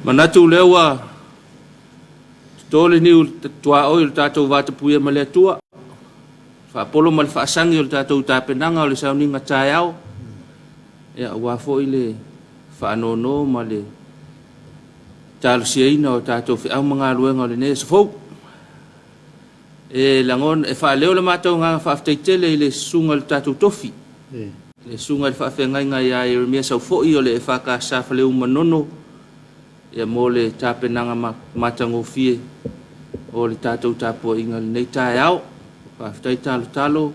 Manatu lea ua toto le niu tuaoi o le tatou vatapuia ma le Atua, faapolo ma le faasagi o le tatou tapenaga o le sauniga taeao, ia aua foi le faanono ma le talosiaina o tatou feau ma galuega o lenei aso fou. E lagona, e faaleo le matou agaga faafetai tele i le susuga i le tatou tofi, le susuga i le faafeagaiga ia Ieremia Saufoi o le EFKS Faleu Manono, ia mo le tapenaga matagofie o le tatou tapuaiga i lenei taeao. Faafetai talotalo,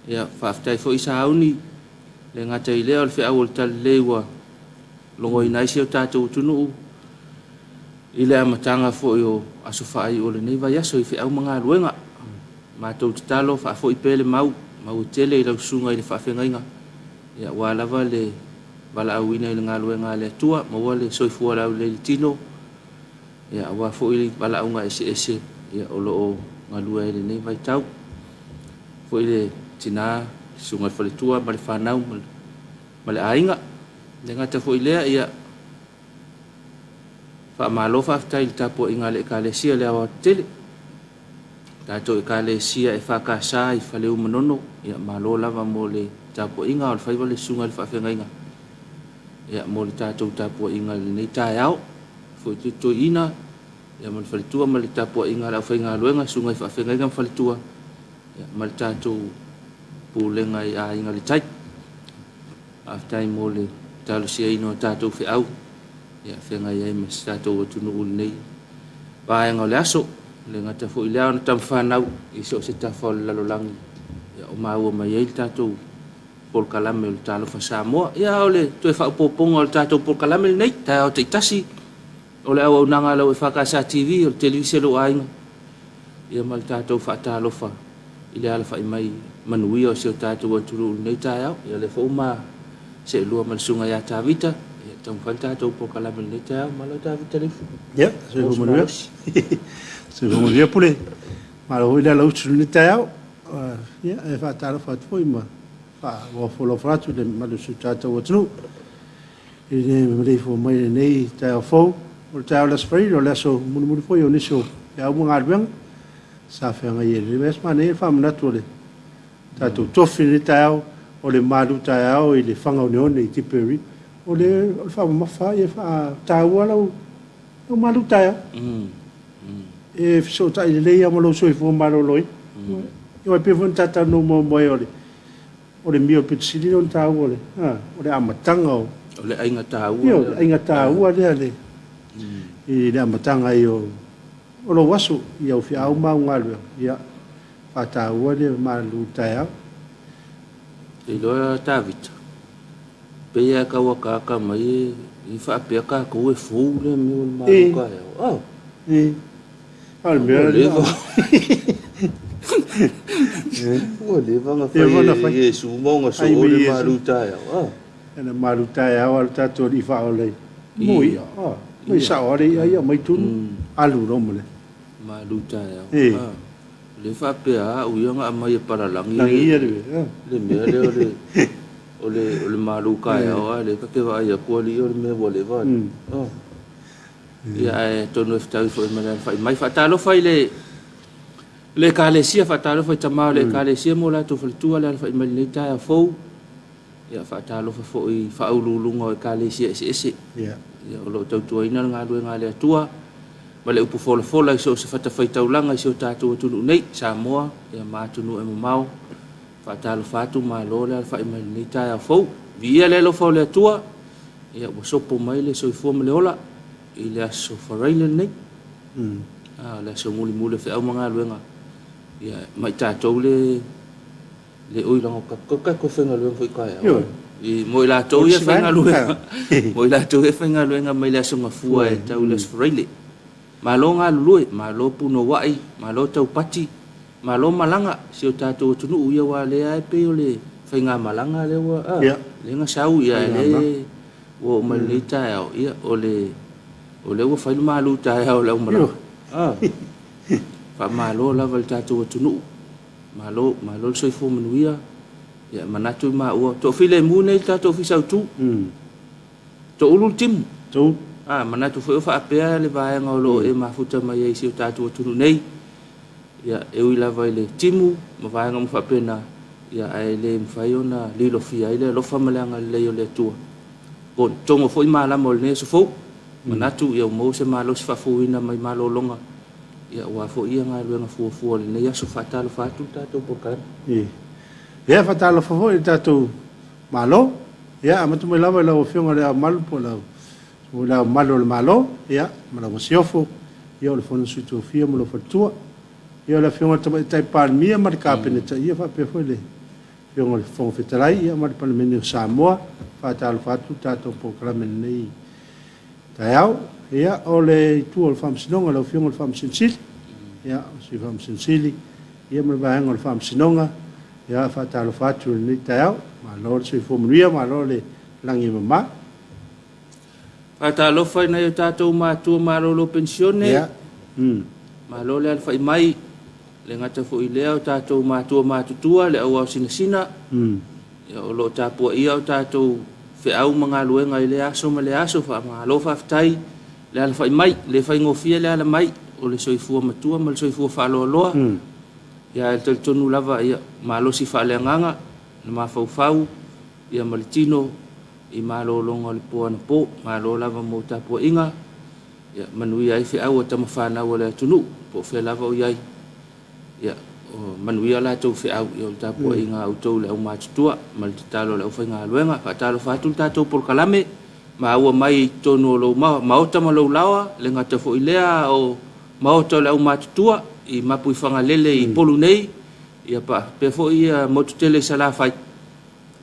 ia faafetai foi sauni, le gata i lea o le feau o le talalelei ua logoina ai si o tatou atunuu i le amataga foi o aso faaiu o lenei vaiaso i feau ma galuega. Matou tatalo faafoi pea le mau, mau e tele i lau susuga i le faafeagaiga, ia aua lava le valaauina i le galuega a le Atua, maua le soifua laulelei i le tino, ia aua foi valaauga eseese ia o lo o galue ai i lenei vaitau. Foi le tina, le susuga i le faletua ma le fanau ma le aiga. E le gata foi i lea, ia faamalo faafetai i le tapuaiga a le Ekalesia i le aoaotetele. Tatou Ekalesia EFKS i Faleu Manono, ia malo lava mo le tapuaiga, a o le faiva le susuga i le faafeagaiga ia mo le tatou tapuaiga i lenei taeao. Foi te toeaina ia ma le faletua ma le tapuaiga a le aufaigaluega, susuga i faafeagaiga ma faletua ia ma le tatou pulega i Aiga i le Tai. Faafetai mo le talosiaina o tatou feau ia feagai ai ma si tatou atunuu i lenei vaega o le aso. E le gata foi i lea ona tamafanau i so o se tafa o le lalolagi ia o maua mai ai le tatou polokalame o le Talofa Samoa. Ia o le toe faaopoopoga o le tatou polokalame lenei, taeao taitasi, o le auaunaga a lau EFKS TV, o le televise a lou aiga, ia ma le tatou faatalofa i le alafai mai manuia o si o tatou atunuu i lenei taeao. Ia lea foi ua ma seelua ma le susuga ia Tavita, ia taumafai le tatou polokalame i lenei taeao. Malo Tavita Leifu. Ia, soifua manuia. Soifua manuia Pule. Malo foi le alausu i lenei taeao. Ia, e faatalofa atu foi ma faaofofola atu i le mamalu o si o tatou atunuu i le maleifua mai i lenei taeao fou. O le taeao o le Aso Faraile, o le aso mulimuli foi o nisi o feau ma galuega sa feagai ai i lenei vaiaso. Manaia le faamanatu o le tatou tofi i lenei taeao, o le malu taeao i le faga oneone i Tipperary. O le faamamafa ia faataua lau malu taeao. E fesootai lelei lava ma lou soifua maloloina. Ia aua e pei foi ona ta talanoa muamua ai o le meal pito sili lea ona taua o le amataga o O le aiga taua lea. O le aiga taua lea le i le amataga ai o lou aso i au feau ma au galuega, ia faataua le malu taeao. Te iloa Tavita, pei lava e tau akaaka mai e faapea tatou e fou le mea o le malu taeao. Oh. E. A o le mea lea. Ua leva ona fai e Iesu ma ona soo le malu taeao. Oh. Ena malu taeao a lo tatou alii faaola i mo ia. Mai sao ale ia ia mai tunu alu lo ma le malu taeao. Le faapea au ia na aumai e palalagi le mea lea o le o le o le malu taeao, a lea ta te vaai atu alii o le mea ua leva. Ia ae atonu e fetaui foi ma le alafai mai. Faatalofa i le le Ekalesia, faatalofa i tama o le Ekalesia ma o latou faletua le alafai mai lenei taeao fou. Ia faatalofa foi i faauluuluga o Ekalesia eseese. Ia o lo o tautuaina le galuega a le Atua ma le upu folafola i so o se fatafaitaulaga i si o tatou atunuu nei, Samoa ia ma atunuu e mamao. Faatalofa atu, malo le alafai mai lenei taeao fou. Viia le alofa o le Atua, ia ua sopo mai le soifua ma le ola i le aso Faraile lenei. A o le aso mulimuli o feau ma galuega, ia ma i tatou le le oi lago ka ka ko faigaluega foi taeao. I mo i latou ia faigaluega, mo i latou ia faigaluega mai le aso Gafua e tau i le aso Faraile. Malo galulue, malo punouai, malo taupati, malo malaga si o tatou atunuu ia aua o lea lava e pei o le faigamalaga lea ua a, lea na sau ia lea ua oo mai lenei taeao, ia o le o lea ua fai le malu taeao o le aumalaga. A, faamalo lava i le tatou atunuu, malo, malo le soifua manuia, ia manatu maua, toafilemu nei le tatou Ofisa Autu. Toulu le timu. Toulu. A, manatu foi o faapea le vaega o lo o e mafuta mai ai i si o tatou atunuu nei. Ia, e ui lava i le timu ma vaega uma faapena, ia, ae le mafai ona lilofia ai le alofa ma le agalelei o le Atua. Po o togo foi malama o lenei aso fou. Manatu ia ua maua se malosi faafouina mai malologa, ia, aua foi ia galuega fuafua o lenei aso. Faatalofa atu le tatou polokalame. Ia, faatalofa foi i le tatou Malo. Ia, amata mai lava i lau Afioga i Le Ao Mamalu po o lau o Le Ao Mamalu o le Malo, ia, ma lau Masiofo, ia, o le Fono a Sui Tofia ma lou Faletua. Ia, o le Afioga i le Tamaitai Palemia ma le Kapeneta, ia, faapea foi le Afioga i le Fofoga Fetalai, ia, ma le Palemene o Samoa. Faatalofa atu le tatou polokalame i lenei taeao. Ia, o le itu o le Faamasinoga, lau Afioga i le Faamasino Sili, ia, o le Sui Faamasino Sili, ia, ma le Vaega o le Faamasinoga, ia, faatalofa atu i lenei taeao. Malo le soifua manuia, malo le lagi e mama. Faatalofa i nai o tatou matua malolo penisione. Ia. Malo le alafai mai. Le gata foi i lea o tatou matua matutua, le auao sinasina. Ia, o lo o tapuaia o tatou feau ma galuega i lea aso ma lea aso. Faamalo faafetai le alafai mai. Le faigofie le ala mai o le soifua matua ma le soifua faaloaloa. Ia, ae talitonu lava, ia, malosi faaleagaga, le mafaufau, ia, ma le tino i malologa o le po anapo. Malo lava mo tapuaiga, ia manuia ai feau a tama fanau a le atunuu, po o fea lava o i ai. Ia, o manuia latou feau, ia o le tapuaiga a outou le aumatutua ma le tatalo a le aufaigaluega. Faatalofa atu le tatou polokalame, maua mai i totonu o lou maota ma lou laoa, le gata foi lea o maota o le aumatutua i Mapuifagalele i Upolu nei, ia faapea foi ia motu tele i Salafai.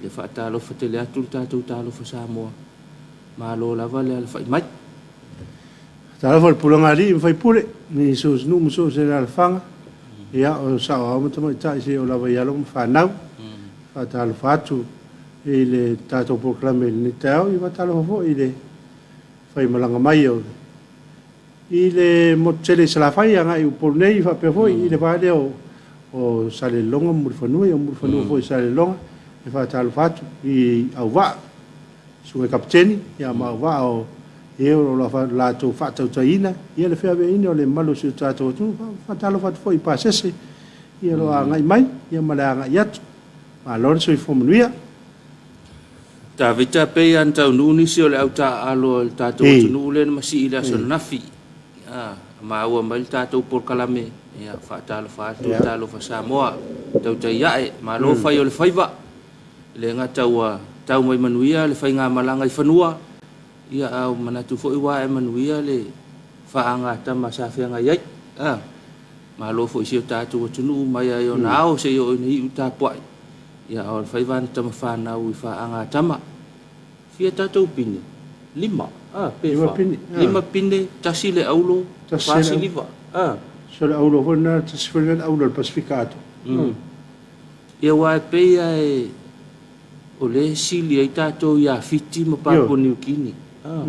Ia faatalofa tele atu le tatou talofa Samoa. Malo lava le alafai mai. Talofa i le pulega a alii ma faipule, i so o se nuu ma so o se alaalafaga, ia, o saoao ma tamaitai seia oo lava i alo ma fanau. Faatalofa atu i le tatou polokalame i lenei taeao, ia faatalofa foi i le faimalaga mai o i le motu tele i Salafai agai i Upolu nei, faapea foi i le va lea o Salelologa ma Mulifanua, ia o Mulifanua foi i Salelologa. E faatalofa atu i auvaa, susuga i kapeteni, ia ma auvaa o e o lo o latou faatautaiina ia le feaveaiina o le mamalu o si o tatou atunuu. Faatalofa atu foi i pasese ia o lo o agai mai ia ma le agai atu. Malo le soifua manuia. Tavita pei lava na taunuu nisi o le au taaalo a le tatou atunuu lea na masii i le aso ananafi. A maua mai le tatou polokalame, ia faatalofa atu le talofa Samoa, tautai ae, malo fai o le faiva. E le gata ua tau mai manuia le faigamalaga i fanua, ia a ua manatu foi ua ae manuia le faagatama sa feagai ai. A malo foi i si o tatou atunuu mai lava i ona ao seia oo ina iu tapuai. Ia, a o le faiva na tama fanau i faagatama. Fia tatou pine? Lima, a, pe Lima fa? pine, a. Lima pine, tasi le aulo, Tasi fa le siliva, a. So le aulo foi lena, tasi foi lena le aulo o le Pasefika atoa. Ia, aua e pei lava e, o lea e sili ai tatou ia Fiti ma Papua Niu Kini, a,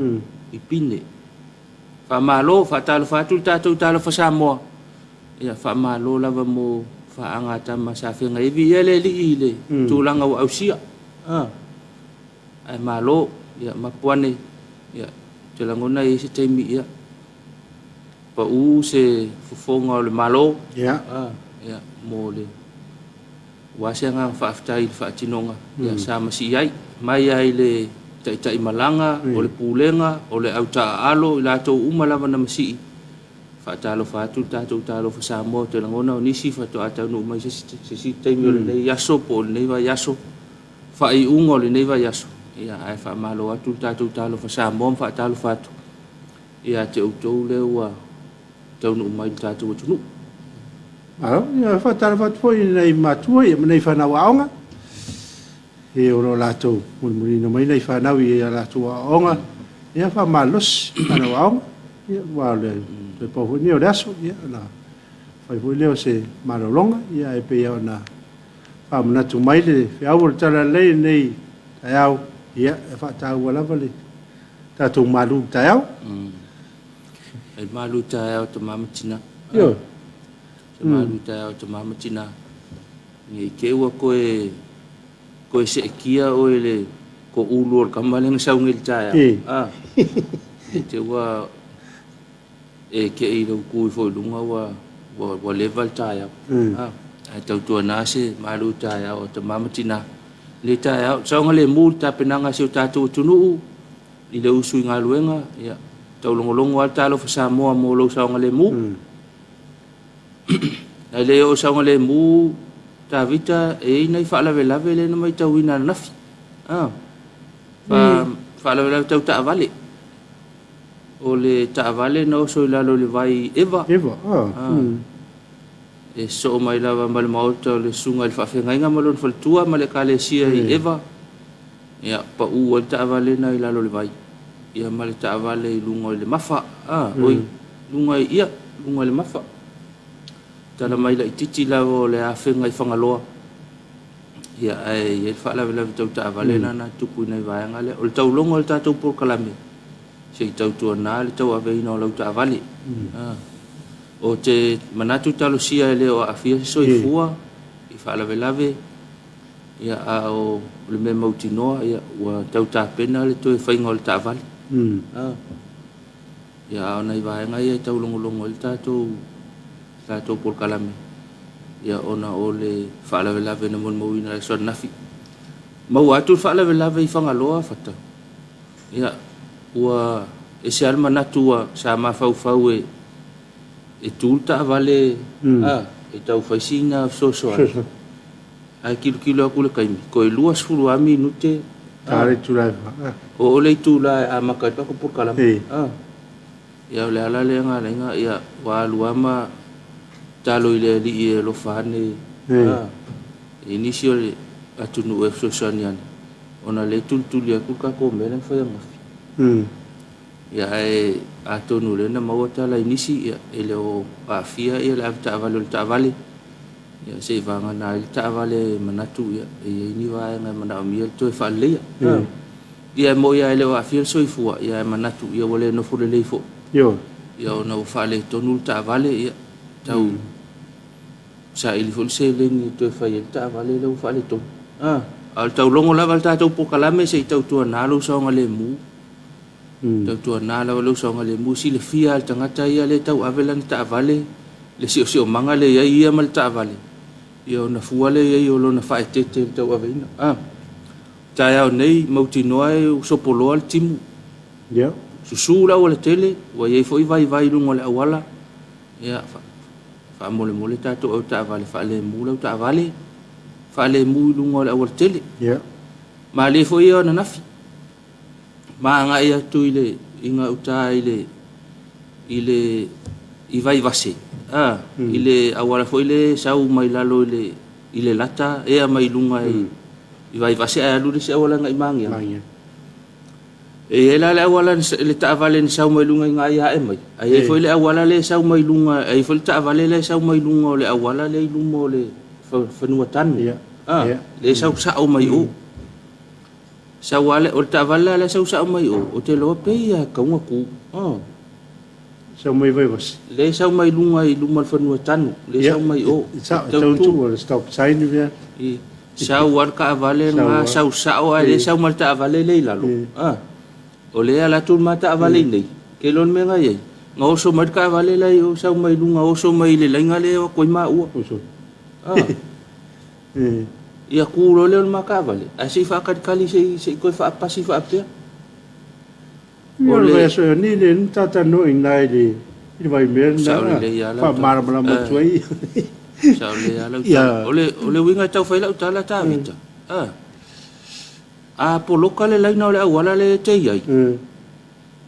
i pine. Faamalo, faatalofa atu le tatou talofa Samoa. Ia, faamalo lava mo faagatama sa feagai ai. Viia le Alii i le tulaga ua ausia. A. Ae malo, ia mapu ane, ia, ou te lagona e i ai se taimi, ia, pau se fofoga o le Malo, a, ia, mo le, aua se agaga faafetai i le faatinoga, ia, sa masii ai, mai lava i le taitai malaga, o le pulega, o le au taaalo, i latou uma lava na masii. Faatalofa atu le tatou talofa Samoa, ou te lagona o nisi faatoa taunuu mai se isi taimi o lenei aso po o lenei vaiaso, faaiuga o lenei vaiaso, ia, ae faamalo atu le tatou talofa Samoa ma faatalofa atu ia te outou lea ua taunuu mai i le tatou atunuu. Malo, ia faatalofa atu foi i nai matua ia ma nai fanau aoga, e o lo o latou mulimuliina mai nai fanau i a latou aoaoga, ia faamalosi fanau aoga, ia aua o le toe pau foi lenei o le aso, ia ona fai foi lea o se malologa, ia ae pei ona faamanatu mai le feau o le Talalelei i lenei taeao, ia e faataua lava le tatou malu i le taeao. E malu i taeao tama ma tina. Ioe. E malu i taeao tama ma tina. Ne i te i ua toe toe seetia oe i le toulu o le tama lea na sau nei i le taeao. Ee. A. E te ua e te i lau tu ifo i luga ua ua ua leva le taeao. A, ae tautuana se malu taeao o tama ma tina. Le taeao, saogalemu le tapenaga a si o tatou atunuu i le usu i galuega, ia, taulogologo lava le Talofa Samoa mo lou saogalemu. Ae le oo saogalemu Tavita, e i ai nai faalavelave lea na matauina ananafi. A, fa, faalavelave tau taavale. O le taavale na oso i lalo i le vai Eva. Eva, ah. Ah. E soo mai lava ma le maota o le susuga i le faafeagaiga ma lona faletua ma le ekalesia i Eva. Ia, pau ai le taavale na i lalo o le vai. Ia ma le taavale i luga i le mafa. Ah, oi, luga i, ia, luga i le mafa. Tala mai laitiiti lava o le afega i Fagaloa. Ia, ae i ai le faalavelave tau taavale na na tupu i nai vaega lea. O le taulogo o le tatou polokalame, se i tautuana le tauaveina o lau taavale. Ah. O te manatu talosia e le o aafia se soifua i faalavelave, ia, a o le mea mautinoa, ia, ua tau tapena le toe faiga o le taavale. Ah. Ia, a o nai vaega ia e taulogologo ai le tatou tatou polokalame, ia, ona o le faalavelave na molimauina i le aso ananafi. Maua atu le faalavelave i Fagaloa Fata. Ia, ua ese lava le manatu ua sa mafaufau e e tu le taavale a e tau fai sina fesoasoani. Ae tilotilo atu i le taimi, toe 20 lava minute Ta le itula e fa. Ah. Oo le itula e amata ai le tatou polokalame. E. Ah. Ia, o le ala lea na ala ai na, ia, ua alu lava ma talo i le Alii e alofa ane E. a i nisi o le atunuu e fesoasoani ane, ona o lea e tulituli atu le tatou mea lea na fai ananafi. Ia, ae atonu o lea na maua tala i nisi, ia, e le o aafia ia le avetaavale o le taavale. Ia, se i vagana ai le taavale manatu, ia, e i ai ni vaega e manaomia le toe faaleleia. Ia, e moni lava e le o aafia le soifua, ia, ae manatu, ia, ua le nofo lelei foi. Ioe. Ia, ona ua faaletonu le taavale, ia, tau saili foi le seleni e toe fai ai le taavale lea ua faaletonu. A, a o le taulogo lava le tatou polokalame se i tautuana lou saogalemu. Tautuana lava lou saogalemu, silafia lava e le tagata ia lea e tauave lana taavale, le siosiomaga lea e i ai ia ma le taavale, ia ona fua lea i ai o lona faaeteete i le tauaveina. A, taeao nei, mautinoa e sopoloa le timu. Ia. Susu le aualatele, ua i ai foi vaivai i luga o le auala. Ia, faamolemole tatou au taavale, faalemu lau taavale, faalemu i luga o le aualatele. Ia. Malie foi ia ananafi, ma agai atu i le i gauta i le i le i Vaivase, a, i le auala foi lea e sau mai lalo i le i le lata ea mai luga i i Vaivase ae alu le isi auala agai i Magiagi. Magiagi. E i ai la le auala le taavale na sau mai luga i ina ia ae mai, ae i ai foi le auala lea e sau mai luga, e i ai foi le taavale lea e sau mai luga o le auala lea i luma o le fanua tanu, a, lea e sau sao mai o. Sau lava le, o le taavale la lea e sau sao mai o, ou te iloa pei lava e tatau ona tu. A. Sau mai Vaivase. Lea e sau mai luga i luma o le fanua tanu, lea e sau mai o. E sao, e tatau ona tu, o le stop sign mea. I, sau lava le taavale lena, sau sao ae le sau ma le taavale lea i lalo. A. O lea e alu atu le ma taavale i inei, ke iloa le mea na i ai, na oso mai le taavale la i o, sau mai luga oso mai i le laina lea e o atu ai maua. Oso. A. Ia tu loa lea o le ma taavale, ae se i faatalitali se i se i toe faapasi faapea. Ia, o le vaiaso ea nei lea na talanoa i ina i le i le vaimea lena Sao lelei lava lau tala. faamalamalama atu ai. Sao lelei lava lau tala. O le o le uiga e tau fai lau tala Tavita, a, a poloka le laina o le auala lea e te i ai,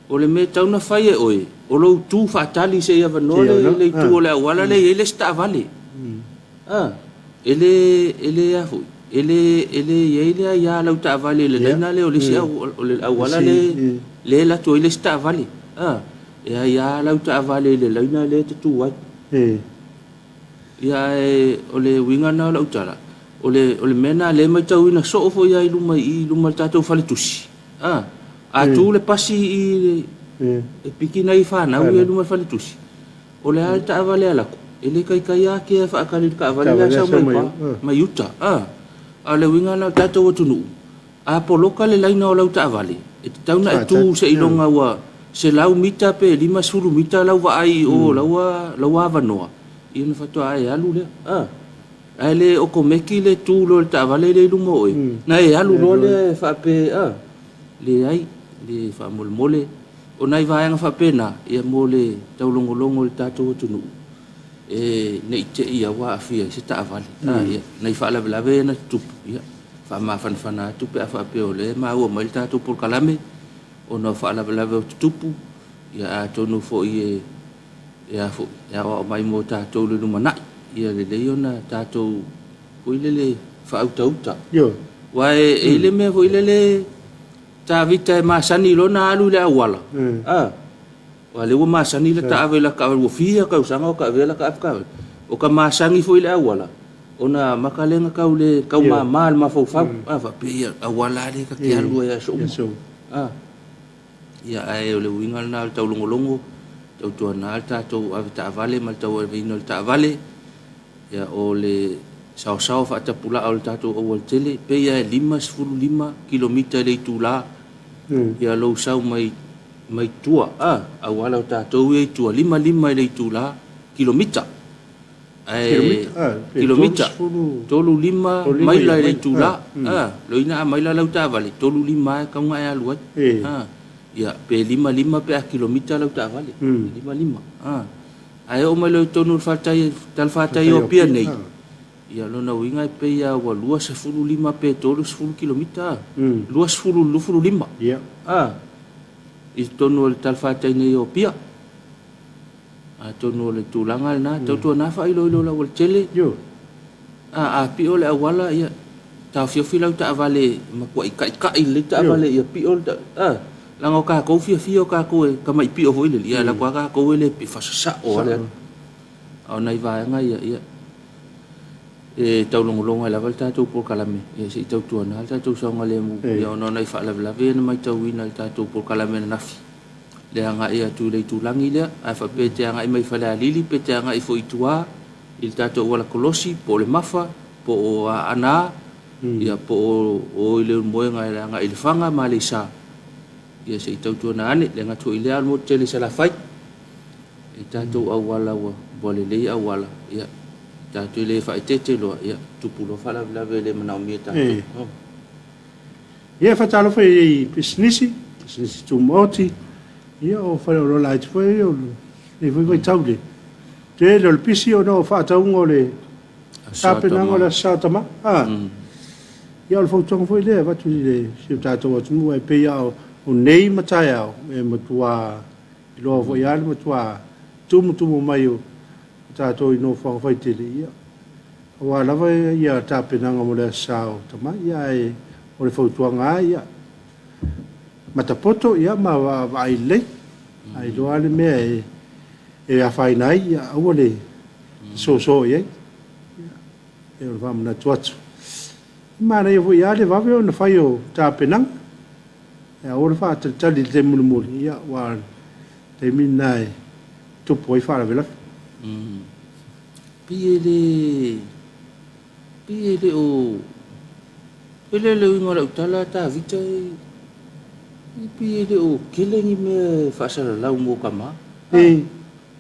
o le mea e tatau ona fai e oe, o lou tu faatali se i avanoa le le itu o le auala lea e i ai le isi taavale. A, e le, e le a foi, e le, e le i ai le aia a lau taavale i le laina lea o le isi au, o le auala lea, lea e alu atu ai le isi taavale. A, e aia lau taavale i le laina lea e te tu ai. Ia, ae o le uiga lena o lau tala, o le, o le mea lena lea e matauina soo foi lava i luma i i, i luma o le tatou faletusi. A, a tu le pasi i i, e piki nai fanau ia i luma o le faletusi. O le a le taavale a latou? E le taitai lava ake e faatali i le taavale lea e sau mai pa, mai uta. A, a o le uiga lena o le tatou atunuu, a poloka le laina o lau taavale, e tatau ona e tu seiloga ua 100 mita pe 50 mita lau vaai i o lau lau avanoa, ia ona faatoa e alu lea. A. Ae le okomeki le tu loa o le taavale lea i luma o oe, ona e alu loa lea e faapea, a, leai, le faamolemole. O nai vaega faapena, ia mo le taulogologo o le tatou atunuu, e ne i te i ua aafia ai se taavale. A, ia, nai faalavelave ia na tutupu, ia, faamafanafana atu pe a faapea o lea e maua mai le tatou polokalame ona o faalavelave o tutupu, ia atonu foi e e a foi, e aoao mai mo tatou i le lumanai, ia lelei ona tatou foi lele faautauta. Ioe. Aua e i ai le mea foi lele Tavita e masani loa ona alu i le auala, a, aua o lea ua masani lata ave i laka taavale, ua fia tausaga o taavea laka avetaavale. O ka masani foi i le auala, ona amata lea ona tau le tau mama i le mafaufau, a, faapea ia, auala lava lea ta te alu ai lava i aso uma. A, ia, ae o le uiga lena o le taulogologo, tautuana le tatou avetaavale ma le tauaveina o le taavale. Ia, o le saosao faatapulaa o le tatou aualatele, pei lava e 55 kilomita i le itula, ia lou sau mai mai tua, a, auala o tatou ia i tua, 55 i le itula, kilomita. Ae, kilomita, 35 maila i le itula, a, loina a maila lau taavale, 35 lava e tatau ona e alu ai. A, ia, pe 55 pe a kilomita lau taavale, 55, a. Ae oo mai loa i totonu o le fatai, talafatai o Apia nei, ia o lona uiga e pei lava ua 25 pe 30 kilomita, 20 i le 25, a, i totonu o le talafatai nei o Apia. Atonu o le tulaga lena, tautuana faailoilo i le aualatele, a, a pio le auala, ia, taofiofi lau taavale e matuai taitai lelei taavale ia pio le, a, leaga o tatou fiafia o tatou e tamai pio foi lele, ia alu atu lava tatou e le pio, fasasao lava le alu. A o nai vaega ia, ia, e taulogologo ai lava le tatou polokalame, ia se i tautuana le tatou saogalemu, ia ona o nai faalavelave ia na matauina i le tatou polokalame ananafi, le agai atu i le itulagi lea, ae faapea e te agai mai Falealili pe te agai foi i tua i le tatou auala kolosi po o le Mafa, po o Aana, ia po o o i Leulumoega e agai i Lefaga ma Aleisa, ia se i tautuana ane, le gata foi i lea a o le motu tele i Salafai, i tatou auala ua ua lelei auala, ia tatou le faaeteete loa, ia tupu loa faalavelave e le manaomia e tatou. Ia e faatalofa i pisinisi, pisinisi tumaoti, ia o faleoloa laiti foi o lenei foi vaitau i le tele o le pisi ona o faatauga o le tapenaga o le Aso Sa o Tama. A, ia o le fautuaga foi lea e avatu i le si o tatou atunuu, e pei lava o nei ma taeao e matua iloa foi lava le matua tumutumu mai o tatou i nofoaga faitele, ia, aua lava ia tapenaga mo le Aso Sa o Tama, ia ae o le fautuaga lava ia, matapoto ia ma vaai lelei, a iloa lava le mea e afaina ai, ia aua le soso i ai. Ia, o le faamanatu atu. E manaia foi lava le vave ona fai o tapenaga, e aua le faatalitali i le taimi mulimuli, ia, aua o le taimi lena e tupu ai faalavelave. Pei e le, pei e le o, e le o le uiga o lau tala Tavita e, e pei e le o tele ni mea e faasalalau mo tama. E.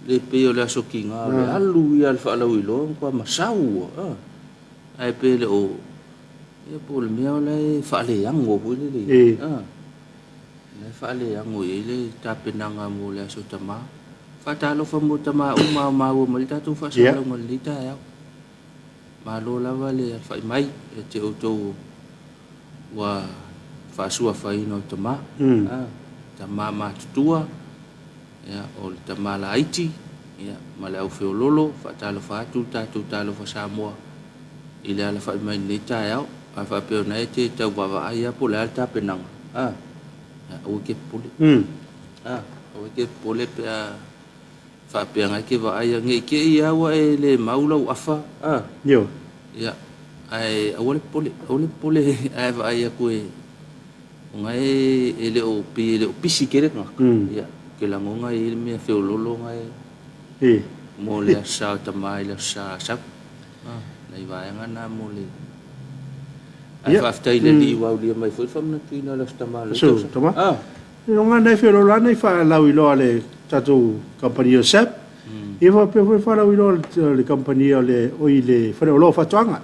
Le pei o le aso tiga o le alu ia le faalauiloa ua matua masau a, ae pe le o, ia po o le mea o la e faaleago foi lele i ai, a, la e faaleago i ai le tapenaga mo le aso tama. Faatalofa mo tama uma o maua mai le tatou faasalalauga i lenei taeao. Malo lava le alafai mai ia te outou ua faasuafaina o tama, a, tama matutua, Ia, o le tama laiti, ia, ma le aufeololo, faatalofa atu le tatou Talofa Samoa i le alafai mai i lenei taeao. A faapea o na e te tau vaavaai lava po o le a le tapenaga, a, ia, aua e te popole. A, aua e te popole pe a faapea na e te vaai, ne i te i lava ua e le mau lau afa, a. Ioe. Ia, ae aua le popole, aua le popole ae vaai atu e Ona e le o, pei e le o pisi tele tagata, ia, ou te lagona e i ai le mea feololo na e mo le Aso Sa o Tama i le Aso Sa Sau. Nai vaega na mo le... Ae faafetai i le Alii ua aulia mai foi le faamanatuina o le Aso Tama o lenei tausaga. Aso Tama. Iloga na e feoloolo lava nai faalauiloa a le tatou kamupani o le SAB, ia faapea foi le faalauiloa a le kamupani o le, oi le faleoloa o faatoaga.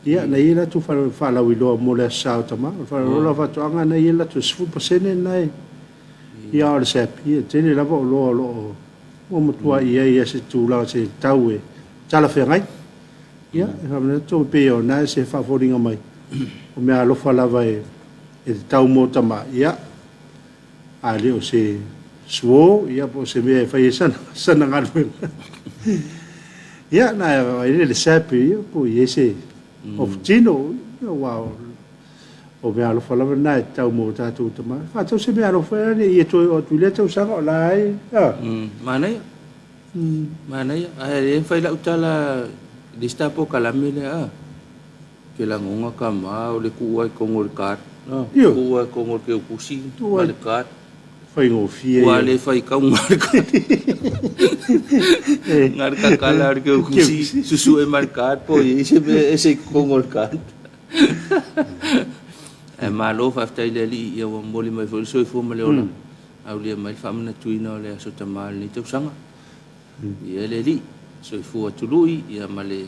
Ia na i ai latou faalauiloa mo le Aso Sa o Tama. O le faleoloa la o faatoaga na e i ai le latou 10% lena e, ia a o le SAB, ia e tele lava oloa o lo o ua matua i ai lava i se tulaga se tau e talafeagai. Ia, e faamanatu atu pei o lena e faafoliga mai, o meaalofa lava e tatau mo tama, ia, a le o se suo, ia po o se mea e fai ai sana galuega. Ia, na vaai le SAB, ia, po o i ai se ofutino, aua o meaalofa lava lena e tatau mo tatou tama. Faatau se meaalofa, ne i e toe oo atu i lea tausaga o la e... Manaia. Manaia. Ae le mafai lau tala i le isi polokalame lea, a. Ke lagoga tama o le tuu lava i totonu o le card. Tuu lava i totonu o le keukusi ma le card. Faigofie. Ua le faitau na o le card. Na o le tatala lava o le keukusi, susue ma le card po o i ai se mea e ese i totonu o le card. Ae malo faafetai i le Alii ia ua momoli mai foi le soifua ma le ola, aulia mai le faamanatuina o le Aso Tama o lenei tausaga. Ia le Alii, soifua tului ia ma le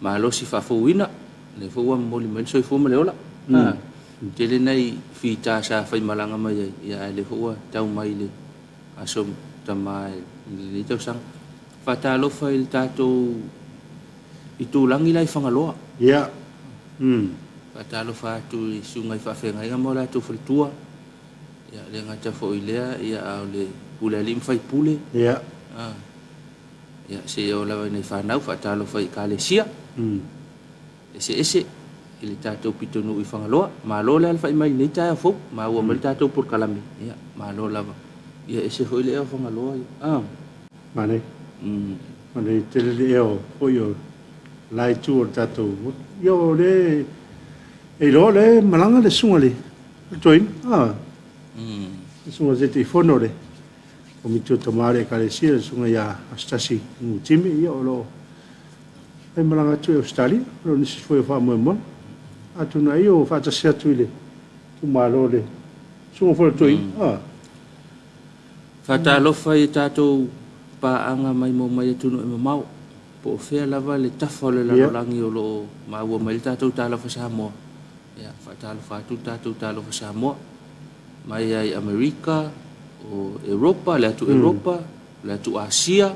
malosi faafouina, lea foi ua momoli mai le soifua ma le ola. Tele nai fita sa faimalaga mai ai, ia ae lea foi ua tau mai le Aso Tama i lenei tausaga. Faatalofa i le tatou itulagi la i Fagaloa. Ia. Faatalofa atu i susuga i faafeagaiga ma o latou faletua. Ia, le gata foi i lea, ia, a o le pule alii ma faipule. Ia. Ia, seia oo lava i nai fanau, faatalofa i Ekalesia eseese i le tatou pitonuu i Fagaloa. Malo le alafai mai i lenei taeao fou, maua mai le tatou polokalame. Ia, malo lava. Ia, ese foi le ea o Fagaloa. Ia. Manaia. Manaia tele le ea o foi o la itu o le tatou motu. Ia, o le e iloa o lea e malaga le susuga i le Toeaina, le susuga i le Taitaifono o le Komiti o Tama o le Ekalesia, le susuga ia Asotasi Nutime, ia o lo o faimalaga atu i Ausetalia, o lo o nisi foi o faamoemoega. Atonu ai o faatasi atu i le itumalo o le susuga foi o le Toeaina. Faatalofa i a tatou paaga maimoa mai atunuu e mamao, po o fea lava le tafa o le lalolagi o lo o maua mai le tatou Talofa Samoa. Ia, faatalofa atu le tatou Talofa Samoa mai lava i Amerika, o Europa, le atu Europa, le atu Asia,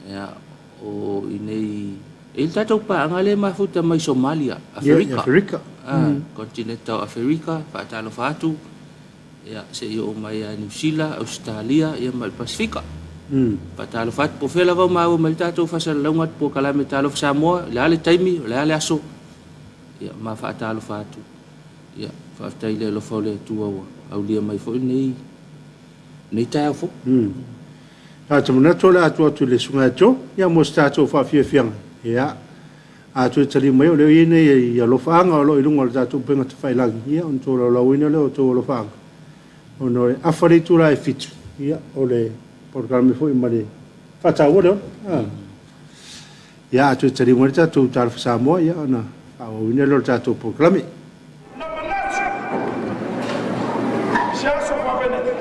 ia, o i inei, e i ai le tatou paaga lea e mafuta mai Somalia, Aferika. Aferika. Kontineta o Aferika, faatalofa atu, ia, seia oo mai ia Niu Sila, Ausetalia, ia ma le Pasefika. Faatalofa atu, po o fea lava o maua mai le tatou faasalalauga atu polokalame Talofa Samoa, o le a le taimi, o le a le aso, ia, ma faatalofa atu. Ia, faafetai i le alofa o le Atua ua aulia mai foi lenei, lenei taeao fou. Ou te manatu o le a tuu atu i le Susuga ia Joe, ia mo se tatou faafiafiaga. Ia, a toe taliu mai o lea ua i ai nei alofaaga o lo o i luga o le tatou upega tafailagi, ia ona tolaulauina lea o outou alofaaga. Ona o le afa le itula e 7, ia, o le polokalame foi ma le faataua le ola. Ia, a toe taliu mai le tatou Talofa Samoa, ia ona faaauauina lea o le tatou polokalame. Na manatu se aso vavene.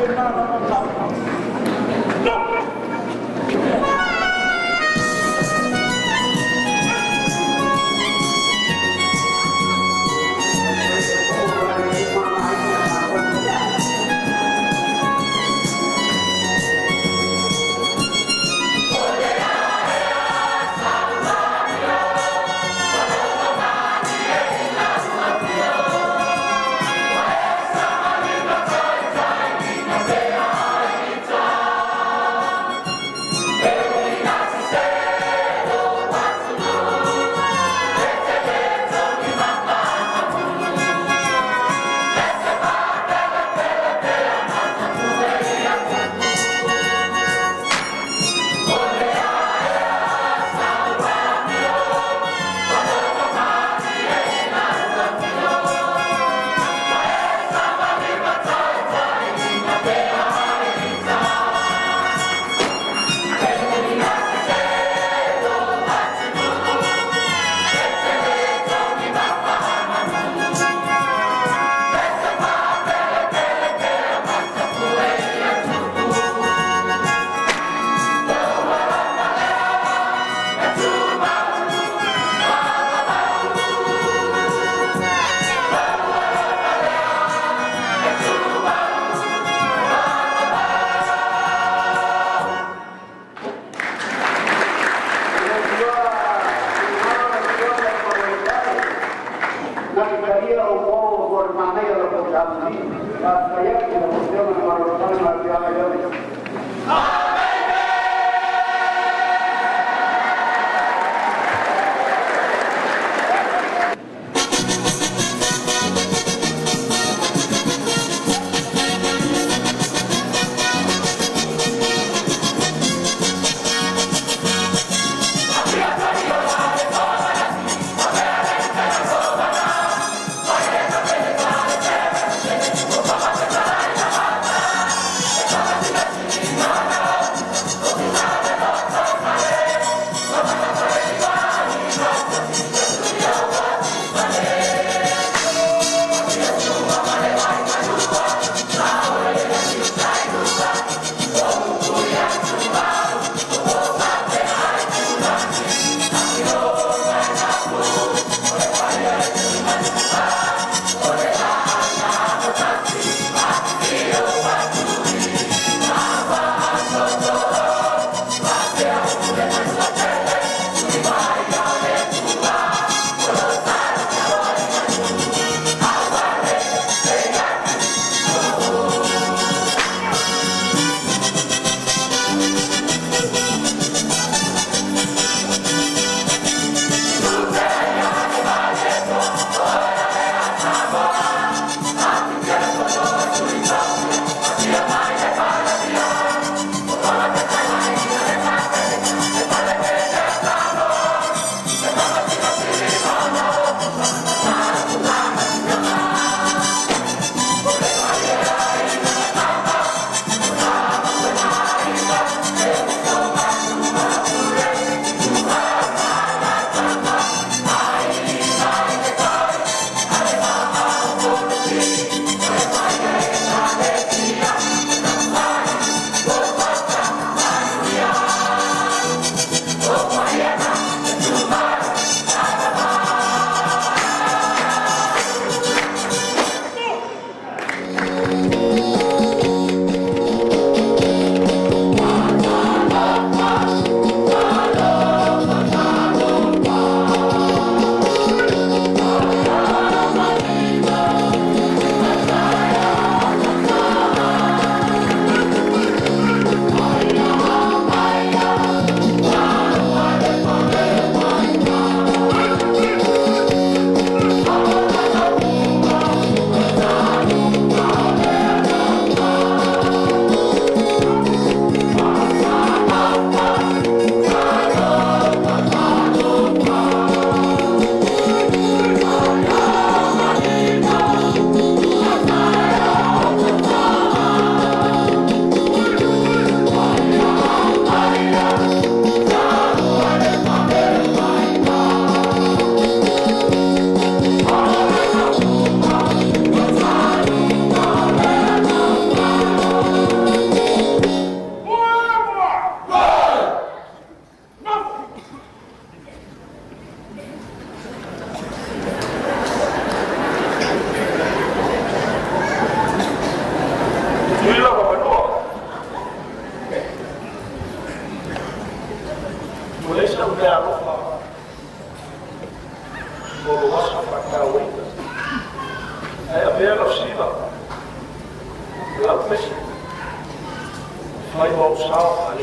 faapena lava ona No!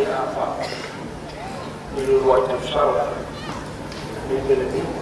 a i le uluai tausaga lenei 5.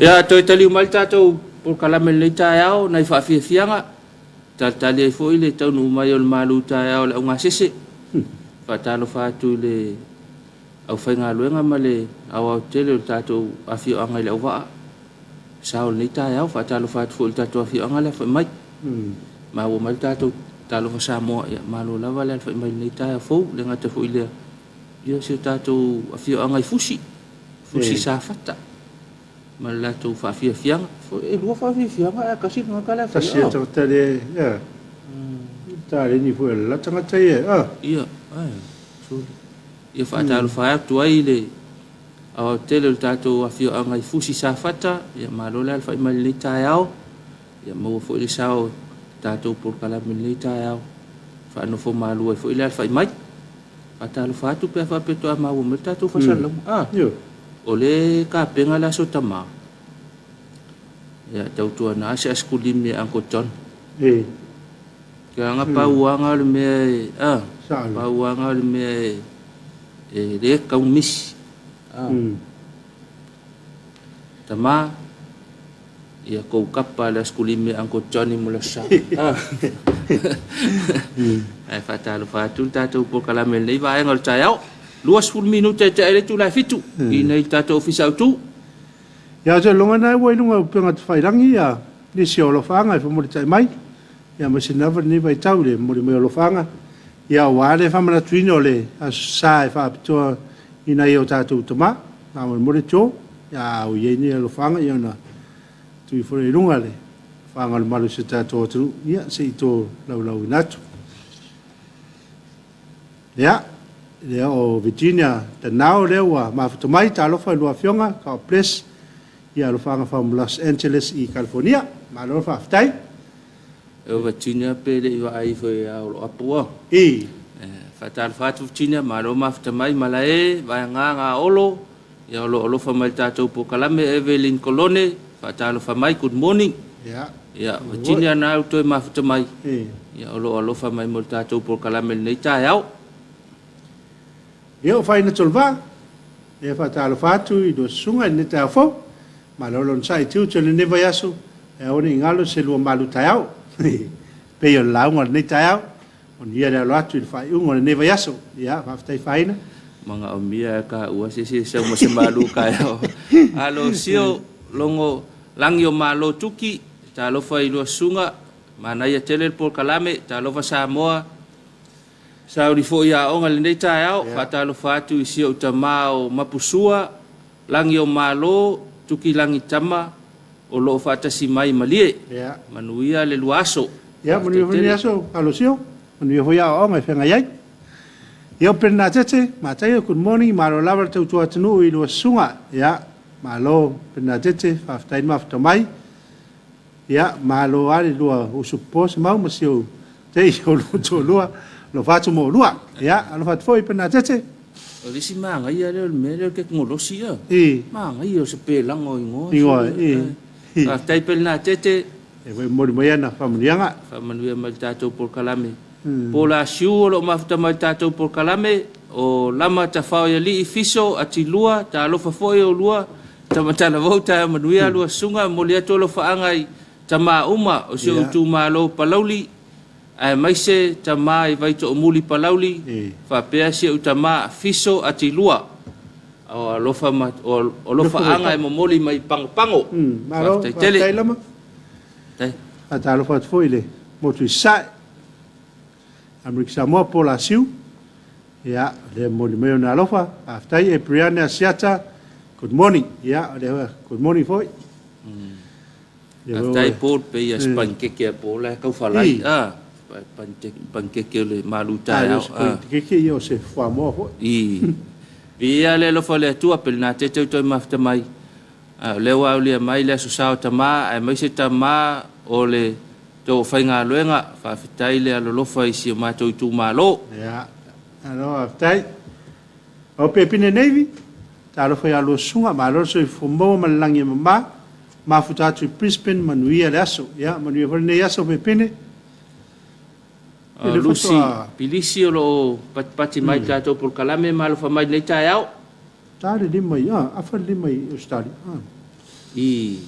Ia, toe taliu mai le tatou polokalame i lenei taeao, nai faafiafiaga, talitali ai foi le taunuu mai o le malu taeao o le augasese. Faatalofa atu i le aufaigaluega ma le aoaotele o le tatou afioaga i Leauvaa. Sao i lenei taeao, faatalofa atu foi i le tatou afioaga le alafai mai. Maua mai le tatou Talofa Samoa, ia malo lava le alafai mai i lenei taeao fou, le gata foi i lea, ia si o tatou afioaga i Fusi, Fusi Safata, ma le latou faafiafiaga. E lua faafiafiaga ae tasi le tagata la e faia. Tasi le tagata le, ia. Taleni foi o le la tagata ia, ah. Ia, ai, soli. Ia faatalofa atu ai i le aoaotele o le tatou afioaga i Fusi Safata, ia malo le alafai mai i lenei taeao, ia maua foi le sao o tatou polokalame i lenei taeao, faanofo malu ai foi le alafai mai. Faatalofa atu pe a faapea faatoa maua mai le tatou faasalalauga. Ah, o le tapena le Aso Tama, ia tautuana se asikulimi e Uncle John. Leaga pauaga o le mea e, a, pauaga o le mea e, e le tau misi. A. Tama, ia kou kapa le asikulimi e Uncle Johnny mo le aso Sa. A. Ae faatalofa atu le tatou polokalame i lenei vaega o le taeao. 20 minute e tea ai le itula e 7 i inei i le tatou Ofisa Autu. Ia, o se iloga lena ua i luga o upega tafailagi ia nisi o alofaaga e famulitai mai, ia aemaise lava lenei vaitau i le momoli mai o alofaaga, ia aua le faamanatuina o le Aso Sa e faapitoa i nai o tatou tama. Faamolemole Joe, ia a o i ai ni alofaaga ia ona tuu ifo lea i luga le alofaaga o le malu o si o tatou atunuu, ia se i tolaulauina atu. Ia, lea o Virginia Danao lea ua mafuta mai, talofa i lua afioga, God bless. Ia alofaaga from Los Angeles i California. Malo le faafetai. O Virginia pe le i vaai ifo ia Oloapu a. I. Faatalofa atu Virginia, malo mafuta mai malae, vaega ga Olo, ia o lo o alofa mai i le tatou polokalame, Evelyn Kolone, faatalofa mai, good morning. Ia. Ia, Virginia na au toe mafuta mai. Ia, o lo o alofa mai mo le tatou polokalame i lenei taeao. Ia, ua faaiuna Tolova. Ia, faatalofa atu i lua susuga i lenei taeao fou. Malo le onosai i tiute o lenei vaiaso, e aua ne i galo se lua malu taeao. Pei o le lauga o lenei taeao, manuia le alo atu i le faaiuga o lenei vaiaso. Ia, faafetai Faina. Manaomia e taua se isi e sau ma se malu taeao. Alo sio logo. Lagi o Malo Tuki, talofa i lua susuga, manaia tele le polokalame, talofa Samoa, sauni foi i aoga i lenei taeao, faatalofa atu i si ou tama o Mapusua, Lagi o Malo, Tuki Lagi Tama, o lo o faatasi mai Malie. Manuia le lua aso. Ia, manuia foi lenei aso, Alosio, manuia foi aoaoga e feagai ai. Ia, o Pernatete, Mataia, good morning, malo lava le tautua atunuu i lua susuga. Ia, malo Pernatete, faafetai le mafuta mai. Ia, malo lava le lua usu popo Semau ma si ou tei o lua toalua, alofa atu mo oulua. Ia, alofa atu foi Pernatete. O le isi magaia lea o le mea lea o le tekonolosi a. I. Magaia o se pelaga o igoa. Igoa, i. Faafetai Pernatete. E foi momoli mai ana faamanuiaga. Faamanuia mai i le tatou polokalame. Po Lasiu o lo o mafuta mai i le tatou polokalame, o Lama Tafaoialii Fiso Atilua, talofa foi oulua, Tamatalavou taeao manuia lua susuga, momoli atu alofaaga i tama uma o si ou itumalo Palauli, aemaise tama i Vaitoomuli Palauli, faapea si ou tama Fiso Atilua. O alofa ma o alofaaga e momoli mai Pagopago. Malo, Faafetai tele. Faafetai Lama. Faafetai. Faatalofa atu foi i le motu i Sasae, Amerika Samoa, po Lasiu. Ia, o lea e momoli mai ona alofa. Faafetai e Brianna Asiata, good morning. Ia, o lea good morning foi. Lea foi Faafetai Paul, pei a se panikeke a Paul la e tau falai. A, panikeke o le malu A, le taeao. o se panikeke ia o se fuamoa foi. I. Viia le alofa o le Atua, Pelenatete ua toe mafuta mai. A o lea ua aulia mai le Aso Sa o Tama, aemaise tama o le tou aufaigaluega. Faafetai le alolofa i si o matou itumalo. Ia, malo faafetai. O Pepine Navy, talofa ia lua susuga, malo le soifua maua ma le lagi e mama, mafuta atu i Brisbane, manuia le aso. Ia, manuia foi lenei aso Pepine. Ia, lea Lucy faatoa Pilisi o lo o patipati mai i le tatou polokalame ma alofa mai i lenei taeao. Ta le lima i, ah, afa le lima i Australia. Ah. I.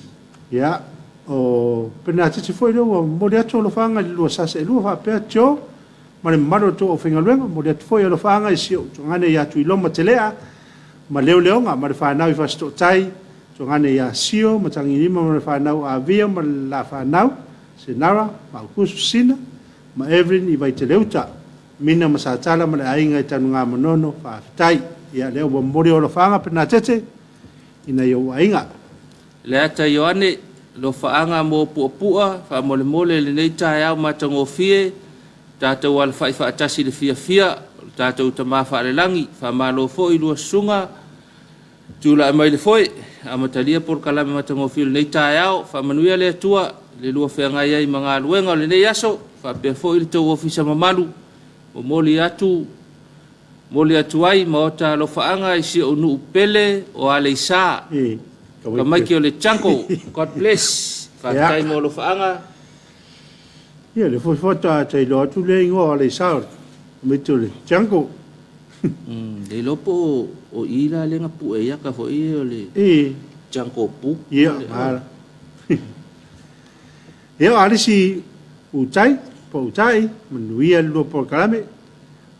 Ia, o Penatiti foi lea ua momoli atu alofaaga i le lua sasa e lua faapea Joe ma le mamalu o le tou aufaigaluega. Momoli atu foi alofaaga i si ou tuagane ia Tuiloma Telea ma Leoleoga ma le fanau i Fasitootai, tuagane ia Sio ma Tagilima ma le fanau Avia ma le la fanau, Senara, Maukusu, Sina ma Evelyn i Vaiteleuta, Mina ma Satala ma le aiga i Tanugamanono, faafetai. Ia, lea ua momoli ou alofaaga Penatete i nai ou aiga. Leata Ioane, lofaaga mo Puapua, faamolemole i lenei taeao matagofie, tatou alafai faatasi i le fiafia o le tatou Tama Faalelagi. Faamalo foi i lua susuga, tulai mai le foe, amatalia polokalame matagofie o lenei taeao. Faamanuia le Atua i le lua feagai ai ma galuega o lenei aso, faapea foi le tou ofisa mamalu. Momoli atu momoli atu ai maota alofaaga i si ou nuu pele o Aleisa, I, Tamaiti o le Jungle. God bless. Faafetai mo alofaaga. Ia, le foi faatoa tailoa atu lea igoa o Aleisa o le tamaiti o le Jungle. Le iloa po o i la lea na pue ai ata foi o le Jungle Book. Ia, mala. Ia, o Alisi Utai, po Utai, manuia le lua polokalame,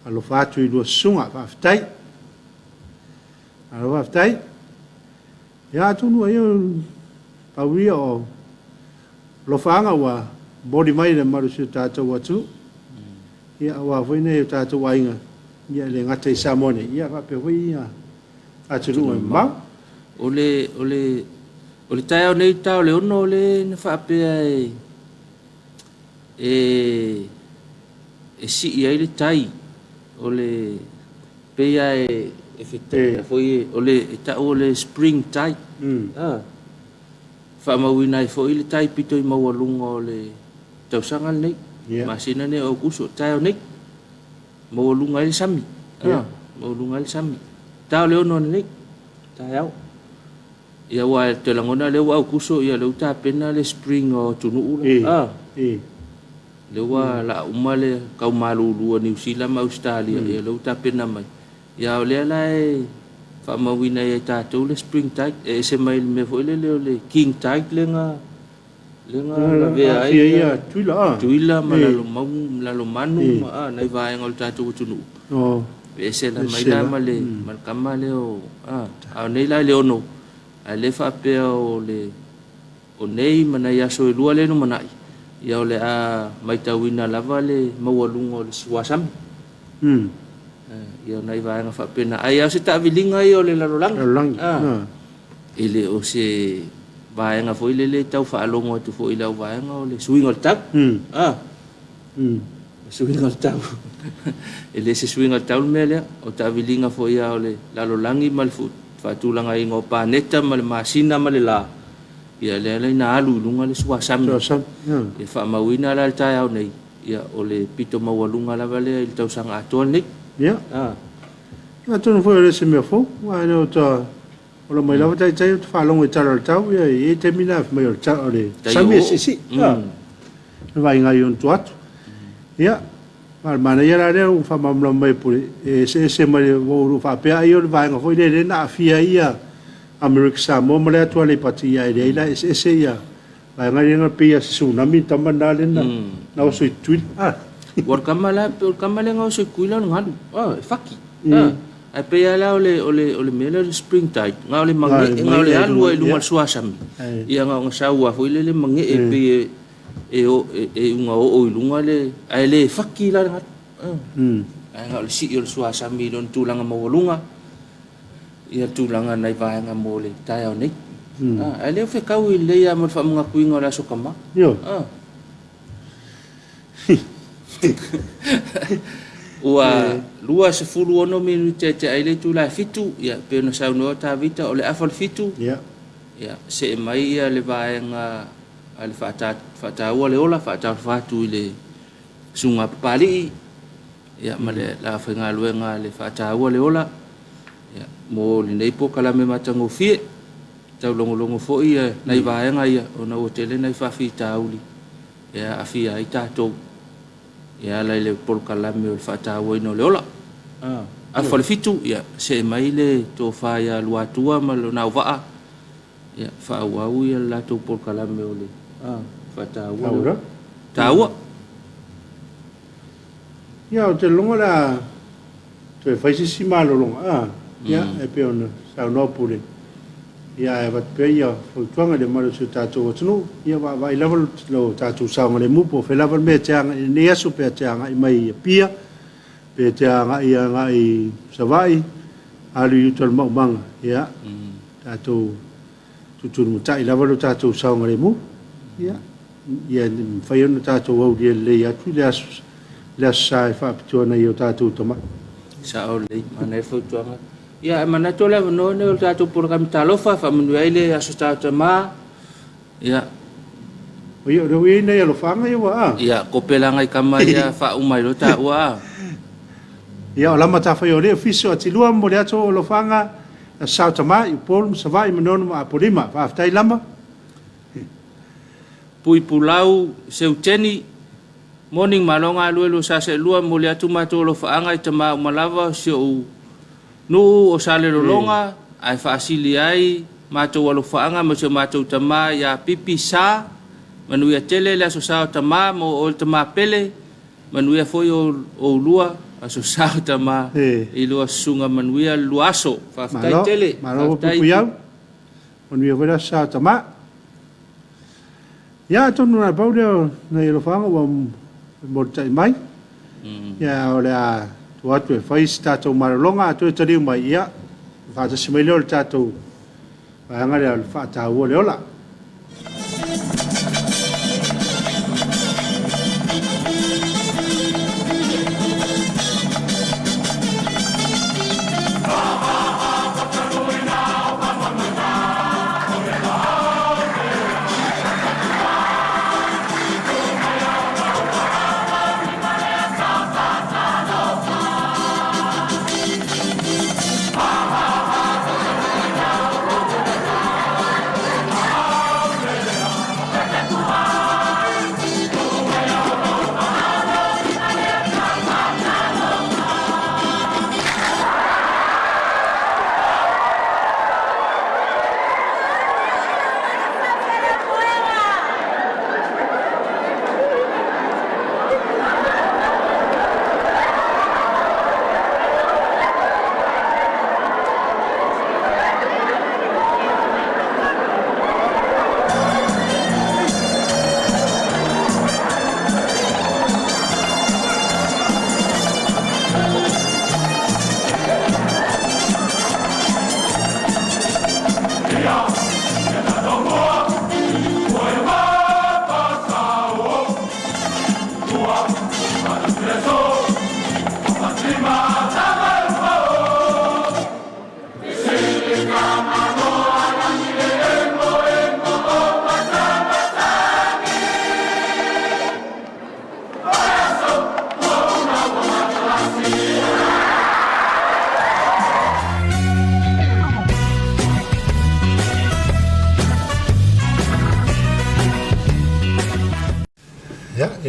alofa atu i lua susuga, faafetai. Malo faafetai. Ia, atonu ai o pau ia o alofaaga ua momoli mai le mamalu o si o tatou atunuu. Ia, aua foi nai o tatou aiga, ia e le gata i Samoa nei, ia faapea foi ia atunuu e mamao. O le taeao nei, ta o le 6 le na faapea e sii ai le tai o le pei lava e fetaia foi o le e tau o le spring tide. Ah, faamauina ai foi le tai pito i maualuga o le tausaga lenei. Masina nei o Aokuso, taeao nei, maualuga ai le sami. Ah, maualuga ai le sami. Ta o le 6 lenei, taeao. Ia, ua te lagona lea ua Aokuso, ia lea ua tapena le spring o atunuu la. Ah, lea ua laa uma le kau malulu a Niu Sila ma Ausetalia, ia lea ua tapena mai. Ia, o lea la e faamauina ai e tatou le spring tide, e ese mai le mea foi lele o le king tide lea na lavea ai Aafia ia Tuila a. Tuila ma Lalomanu ma nai vaega o le tatou atunuu. E ese la mai Ese la la. ma le kama lea o a o nei la i le 6 ae le faapea o le o nei ma nai aso e lua lea e lumanai, ia o le a matauina lava le maualuga o le suasami. Ia o nai vaega faapena. Ai lava o se taaviliga ia o le lalolagi. Lalolagi. Ah. E le o se vaega foi lele e tau faalogo atu foi i le auvaega o le suiga o le tau. Ah. Suiga o le tau. E le se suiga o le tau le mea lea. O taaviliga foi lava o le lalolagi ma le faatulagaina o paneta ma le masina ma le la, ia lea la ina alu i luga le suasami. Suasami. E faamauina la le taeao nei, ia o le pito maualuga lava lea i le tausaga atoa lenei. Ia. Atonu foi o le se mea fou, aua e le o ta ola mai lava taitai ou te faalogo i tala o le tau, ia e i ai taimi na fai mai o le o le sami e siisii. Le vaaiga i ona tua atu. Ia, ma o le manaia la lea ua faamalamalama mai e Pule, e eseese mai le ua ou faapea ai o le vaega foi lea lea na aafia ai ia Amerika Samoa ma le atu Aleipata, ia e leai la e eseese ia vaega ia na pei lava o se tsunami le tama lena lea na oso i Tutuila. Ah. Ua o le tama la, o le tama lea na oso i Tutuila o le galu. Ah, e faki. Ah. Ae pei lava la o le, o le, o le mea lea o le spring tide, na o le mage'e, na o le alu lava i luga o le suasami, ia na ona sau lava foi lele mage'e pei e, e, e, e una oo i luga le, ae le faki la le galu. Ae na o le sii o le suasami i lona tulaga maualuga, ia tulaga nai vaega mo le taeao nei. Ae le o fetaui lelei lava mo le faamanatuina o le Aso Tama. Ua 26 minute e tea ai le itula e 7, ia, pei ona saunoa Tavita, o le afa o le 7, ia, see mai ia le vaega a le faataua le ola, faatalofa atu i le susuga a Papalii, ia, ma le aufaigaluega a le faataua le ola, ia, mo lenei polokalame matagofie. Taulogologo foi ia nai vaega ia ona ua tele nai faafitauli e aafia ai tatou e ala i le polokalame o le faatauaina o le ola. Afa o le 7, ia, see mai le tofa ia Luatua ma lona auvaa, ia, faaauau ia le latou polokalame o le faataua le ola. Taua. Ia, ou te lagona o le a toe fai se isi malologa, ia, e pei ona saunoa Pule, ia, ae avatu pea ia fautuaga i le mamalu o si o tatou atunuu, ia vaavaai lava lo tatou saogalemu po o fea lava le mea e te agai i lenei aso, pe te agai mai i Apia, pe te agai agai i Savaii, alu i uta o le maumaga, ia, tatou tuutulimatai lava lo tatou saogalemu, ia, ia mafai ona tatou aulia lelei atu le aso, le aso sa e faapitoa nai o tatou tama. Sao lelei, manaia fautuaga. Ia, ae manatu o le avanoa lenei o le tatou polokalame Talofa e faamanuia ai le Aso Sa o Tama. Ia. O ia, o lea ua i ai nai alofaaga ia ua a. Ia, kope la nai tama ia faauma ai loa taua a. Ia, o lama tafai o le Ofisa o Atilua momoli atu o alofaaga Aso Sa o Tama i Upolu ma Savaii Manono ma Apolima. Faafetai lama. Puipulau Seuteni, Morning malo galue lua sa seelua momoli atu matou alofaaga i tama uma lava o si ou nuu o Salelologa ae faasili ai matou alofaaga ma si o matou tama ia Pipi Sa manuia tele le aso sa o tama mo oe le tama pele manuia foi oulua aso sa o tama i lua susuga manuia le lua aso faafetai tele Malo Puipuiau manuia foi le aso sa o tama. Ia, atonu na pau lea o nai alofaaga ua molitai mai. Ia, o le a tuu atu e fai se tatou malologa, a toe taliu mai, ia, faatasi mai lea o le tatou vaega lea o le faataua le ola.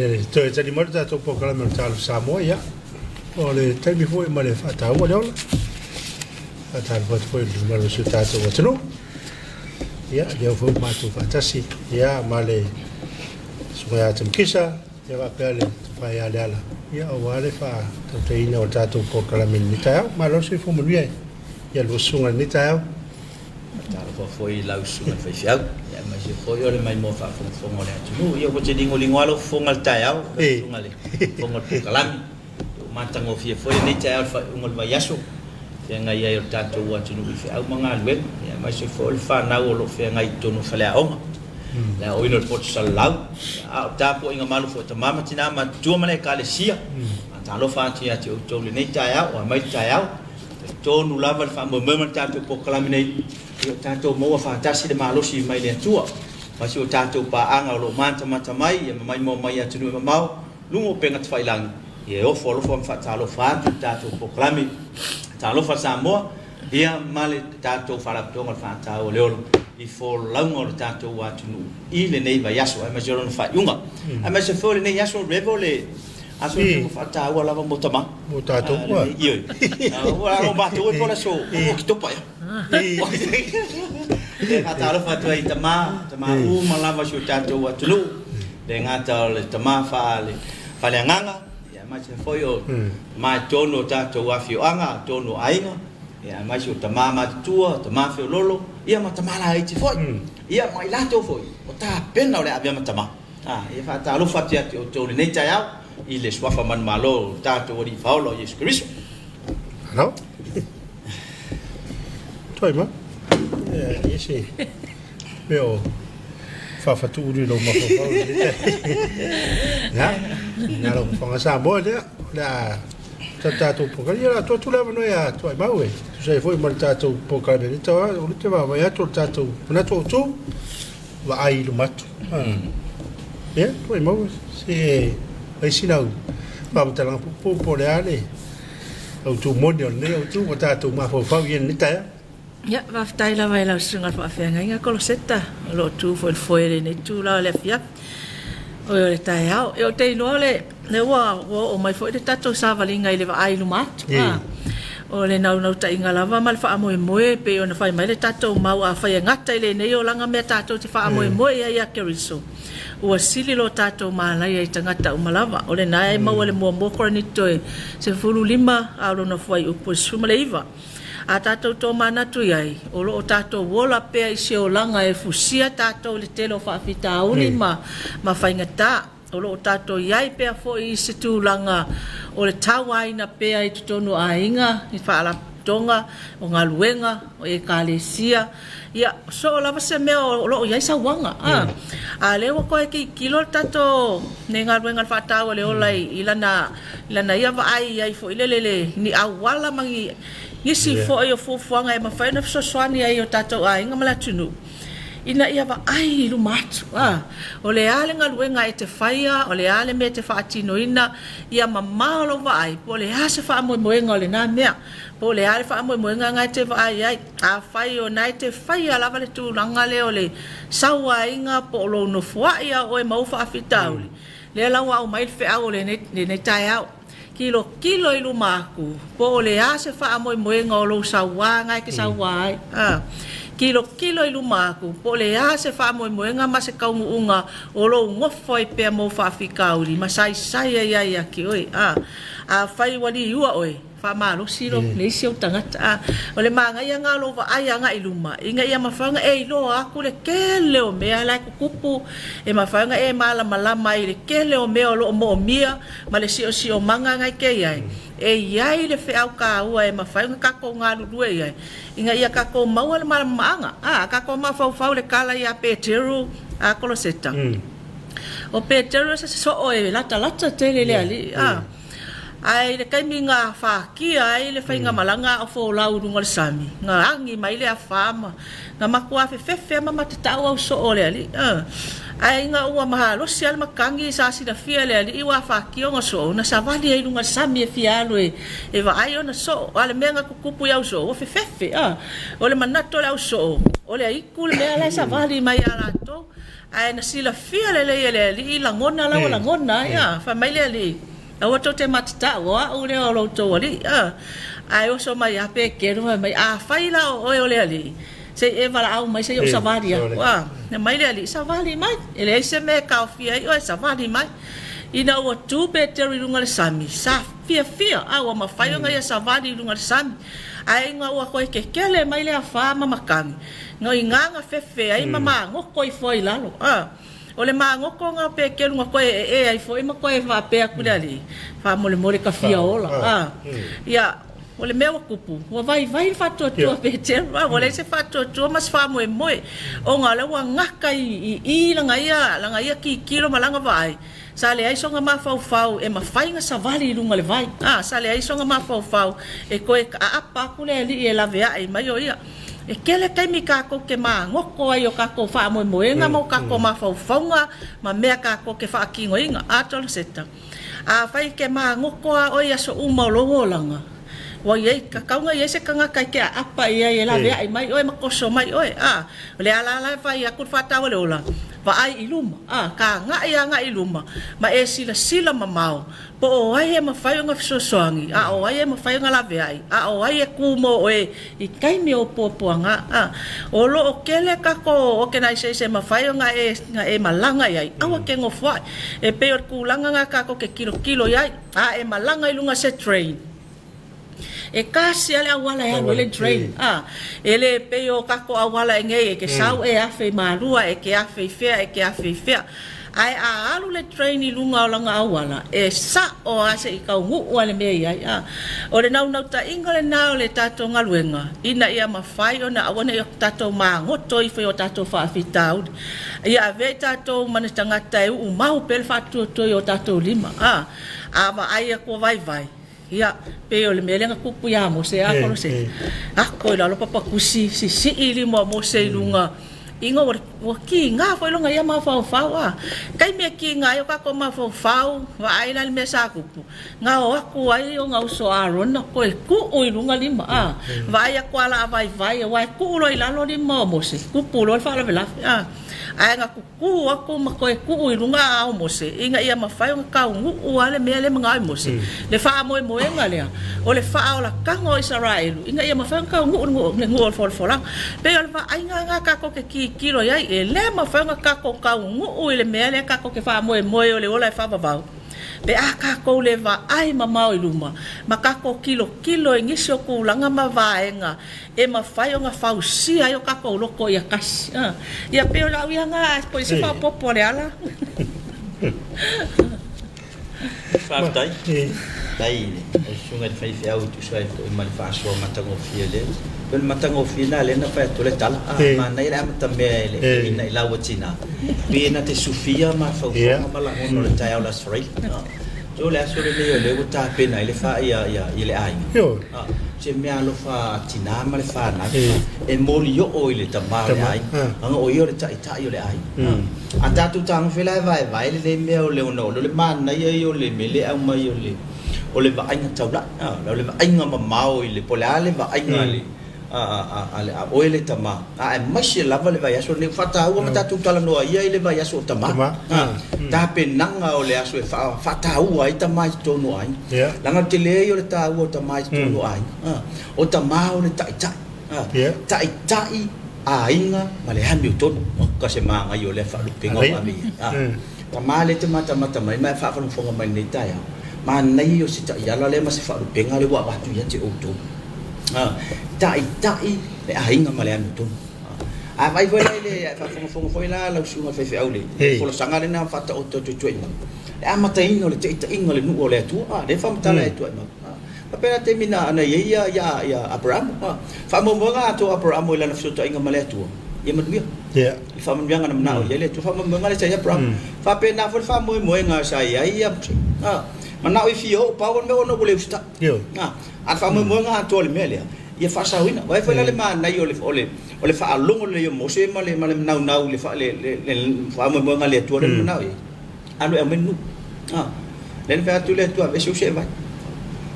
le toe tali mai le tatou polokalame o le Talofa Samoa, ia, o le taimi foi ma le faataua le ola. Faatalofa atu foi i le mamalu o si o tatou atunuu. Ia, lea foi ua matou faatasi, ia, ma le Susuga ia Tamikisa, ia faapea le Tofa ia Leala, ia, aua le faatautaiina o le tatou polokalame i lenei taeao. Malo le soifua manuia i a lua susuga i lenei taeao. Faatalofa foi i lau susuga i le faifeau, aemaise foi o le maimoa faafogafoga o le atunuu. Ia ua te ligoligo lava lou fofoga i le taeao, lau susuga i le fofoga o le polokalame. Ua matagofie foi lenei taeao i le faaiuga o le vaiaso, i feagai ai o le tatou atunuu i feau ma galuega, aemaise foi o le fanau o lo o feagai i totonu o faleaoga, le aoina o le poto salalau, a o tapuaiga malu foi a tama ma tina matutua ma le Ekalesia. Faatalofa atu ia te outou i lenei taeao, ua aumai le taeao. Talitonu lava le faamoemoe ma le tatou polokalame nei, ia o tatou maua faatasi le malosi mai le Atua, ma si o tatou paaga o lo o matamata mai, ia ma maimoa mai i atunuu e mamao, luga o upega tafailagi, ia e ofo alofa ma faatalofa atu i le tatou polokalame Talofa Samoa, ia ma le tatou Faalapotopotoga o le Faataua o le Ola i folauga o le tatou atunuu i lenei vaiaso, aemaise o lona faaiuga, aemaise foi o lenei aso Rev o le aso lenei ua faataua lava mo tama. Mo tatou koa. Ioe. Ua o matou e po le aso o Oketopa ea. E faatalofa atu ai i tama, tama uma lava o si o tatou atunuu, le gata o le tama faaleagaga, aemaise foi o tama i totonu o tatou afioaga, totonu o aiga, aemaise o tama matutua, tama feololo, ia ma tama laiti foi. Ia ma i latou foi o tapena o le a avea ma tama. Ia faatalofa atu ia te outou i lenei taeao i le Suafa manumalo o lo tatou Alii Faaola o Iesu Keriso. Malo. Toi ma. Ia se mea o faafatuulu i lou mafaufau. Ia, na lau fofoga Samoa lea, o le a ta tatou polokalame. Ia, o le a tuu atu le avanoa ia Tuaimau e tusa ai foi ma le tatou polokalame nei tau, o lea te vaavaai atu o le tatou manatu autu, vaai i luma atu. Ia, Tuaimau, se fai sina au faamatalaga puupuu po o le a le autu moni o lenei autu ua tatou mafaufau i ai i lenei taeao. Ia, faafetai lava i lau Susuga i le Faafeagaiga Koloseta, o lo o tu foi i le foe i lenei itula o le afiafi, oi o le taeao. Ia ou te iloa o lea ua oo mai foi le tatou savaliga i le vaai i luma atu. O le naunautaiga lava ma le faamoemoe e pei ona fai mai le tatou mau, afai e gata i lenei olaga mea tatou te faamoemoe i ai ia Keriso, ua sili lo tatou malaia i tagata uma lava. O lena e maua i le muamua Korinito e 15 a o lona fuaiupu e 19. A tatou tomanatu i ai, o lo o tatou ola pea i se olaga e fusia tatou i le tele o faafitauli ma faigata. O lo o tatou i ai pea foi i se tulaga o le tauaina pea i totonu o aiga, i faalapotopotoga, o galuega, o ekalesia, ia, soo lava se mea o lo o i ai sauaga. A, a lea ua toe tilotilo le tatou nei galuega i le faataua o le ola i lana, i lana ia vaai i ai foi lele i ni auala ma ni nisi foi o fuafuaga e mafai ona fesoasoani ai i o tatou aiga ma le atunuu ina ia vaai i luma atu. A, o le a le galuega e te faia, o le a le mea e te faatinoina, ia mamao lou vaai po o le a se faamoemoega o lena mea, po o le a le faamoemoega na e te vaai ai. Afai o na e te faia lava le tulaga lea o le sauaina po o lou nofoai a oe ma ou faafitauli, lea la ua aumai le feau o lenei taeao, tilotilo i luma atu po o le a se faamoemoega o lou saua na e te saua ai. Tilotilo i luma atu po o le a se faamoemoega ma se taunuuga o lou nofo ai pea ma ou faafitauli ma saisai ai ia te oe. Afai ua liua oe, Faamalosi lo le isi ou tagata. A o le manaia lena o lou vaai agai i luma, ina ia mafai ona e iloa atu le tele o mea la e tutupu, e mafai ona e malamalama ai i le tele o mea o lo o moomia ma le siosiomaga na e te i ai. E i ai le feau taua e mafai ona tatou galulue i ai, ina ia tatou maua le malamalamaaga. A tatou mafaufau i le tala ia Peteru a Koloseta, o Peteru o se soo e latalata tele i le Alii. A. Ae i le taimi na afatia ai le faigamalaga a o folau i luga o le sami, na agi mai le afa ma na matua fefefe lava ma matatau au soo o le alii. Ae ina ua malosi lava le matagi sa silafia e le alii ua afatia ona soo, na savali ai i luga o le sami e fia alu e vaai ona soo. A o le mea na tutupu i au soo, ua fefefe. O le manatu o le au soo, o le aitu le mea la e savali mai ia latou. Ae na silafia lelei e le alii lagona la ua lagona ai. Fai mai le alii, Aua tou te matatau, o au lea o lo outou alii. Ae oso mai ia Peteru fai mai, Afai la o oe o le alii, se i e valaau mai se i ou savali aku. Fai mai le alii, Savali mai, e leai se mea e taofia ai oe, savali mai. Ina ua tu Peteru i luga o le sami, sa fiafia, a ua mafai ona ia savali i luga o le sami. Ae ina ua toe kekele mai le afa ma matagi, na iga na fefe ai ma magoto ifo ai i lalo. O le magoto na o Peteru na toe ee ai foi ma toe faapea atu i le alii, Faamolemole ta fia ola. Ia, o le mea ua tupu, ua vaivai le faatuatua o Peteru, ua leai se faatuatua ma se faamoemoe, ona o lea ua gata i i lana ia tilotilo ma lana vaai, Sa leai sona mafaufau e mafai ona savali i luga o le vai. A, sa leai sona mafaufau e toe aapa atu le Alii e laveai mai o ia. E tele taimi tatou te magoto ai i o tatou faamoemoega ma o tatou mafaufauga ma mea tatou te faatinoina. A, Toloseta, afai e te magoto lava oe i aso uma o lou olaga, ua i ai, tatau ona i ai se tagata e te aapa i ai e laveai mai oe ma toso mai oe. A, o le ala la e fai atu le faataua i le ola, Vaai i luma, a, ka agai agai i luma, ma e silasila mamao, po o ai e mafai ona fesoasoani, a o ai e mafai ona laveai, a o ai e kū mo oe i taimi o puapuaga, a. O lo o tele tatou organization e mafai ona e, ona e malaga i ai, aua te nofoai. E pei o le tulaga lena tatou te tilotilo i ai, a e malaga i luga o se train, E tasi lava le auala e alu ai le train. A, e le pei o tatou auala i nei e te sau e afe i Malua, e te afe i fea, e te afe i fea. Ae a alu le train i luga o lana auala, e sa'o lava se i taunuu lava i le mea e i ai. A, o le naunautaiga lena o le tatou galuega, ina ia mafai ona aua ne i tatou magoto ifo i o tatou faafitauli. Ia avea i tatou ma ni tagata e uumau pea le faatuatua i o tatou lima. A, a vaai atu o vaivai, Ia, pei o le mea lea na tupu ia Mose a Kolosese. Ako i lalo papa tusi, sisii lima o Mose i luga, ina ua, ua kiga foi lona ia mafaufau a. Taimi e kiga ai o tatou mafaufau, vaai la i le mea sa tupu, na o atu ai ona uso a Arona toe tuu i luga lima a. Vaai atu a laa vaivai aua e tuu loa i lalo lima o Mose, tupu loa le faalavelave a. Ae na Tu atu ma toe tuu i luga a ao Mose, ina ia mafai ona taunuu lava le mea lea e manao ai Mose, le faamoemoega lea o le faaolataga o Isaraelu, ina ia mafai ona taunuu le nuu o le folafolaga. E pei o le vaaiga lena tatou te tilotilo i ai, e le mafai ona tatou taunuu i le mea lea tatou te faamoemoe o le ola e faavavau, pe a tatou le vaai mamao i luma ma tatou tilotilo i nisi o tulaga ma vaega e mafai ona fausia ai o tatou loto ia tasi. Ia pei o lau ia na po i se faaopoopo a Leala. Faafetai. Faafetai i le susuga i le faifeau e tusa ai foi ma le faasoa matagofie lea. Pei o le matagofie lena lea na fai atu ai le tala, a manaia le amatamea e le ina i laua tina, pei na te sufia mafaufauga ma lagona o le taeao o le Aso Faraile. O le aso lenei o lea ua tapena ai le fa ia ia le aiga. A se mea alofa a tina ma le fanau e molioo i le tama o le aiga, leaga o ia o le taitai o le aiga. A tatou tagofe la e vaevae lenei mea o le ona o le manaia ia o le mea lea e aumai o le o le vaaiga taulai, o le vaaiga mamao i le po o le a le vaaiga a le a oe le tama, a aemaise lava le vaiaso lenei. Ua faataua ma tatou talanoa ia i le vaiaso o tama, tapenaga o le aso e faataua ai tama i totonu o aiga. Leaga o le tele ia o le taua o tama i totonu o aiga. O tama o le taitai, taitai aiga ma le amiotonu. Oka se manaia o lea faalupega ua ave i ai. Tama lea e te matamata mai ma e faafogafoga mai i lenei taeao, manaia o se taiala lea ma se faalupega lea ua avatu ia te outou. Taitai le aiga ma le amiotonu. A vaai foi la i le faafogafoga foi la lau susuga i le faifeau i le folasaga lea na faataoto atu e Tuaimau, le amataina o le taitaiga o le nuu o le Atua, lea e faamatala e Tuaimau. Faapea la taimi na i ai ia Aperamo. Faamoemoega atoa o Aperamo i lana fesootaiga ma le Atua, ia manuia. I faamanuiaga na manao i ai le Atua, faamoemoega lea sa i ai Aperamo. Faapena foi le faamoemoega sa i ai Mose. Manao e fia oo, pau o le mea ona ua le usitai. A o le faamoemoega atoa o le mea lea, ia faasaoina. Vaai foi la le manaia o le, o le, o le faalogo lelei o Mose ma le, ma le naunau i le, le, le faamoemoega a le Atua lea na manao i ai, alu e aumai le nuu. A, lea na fai atu le Atua, aveese ou seevai.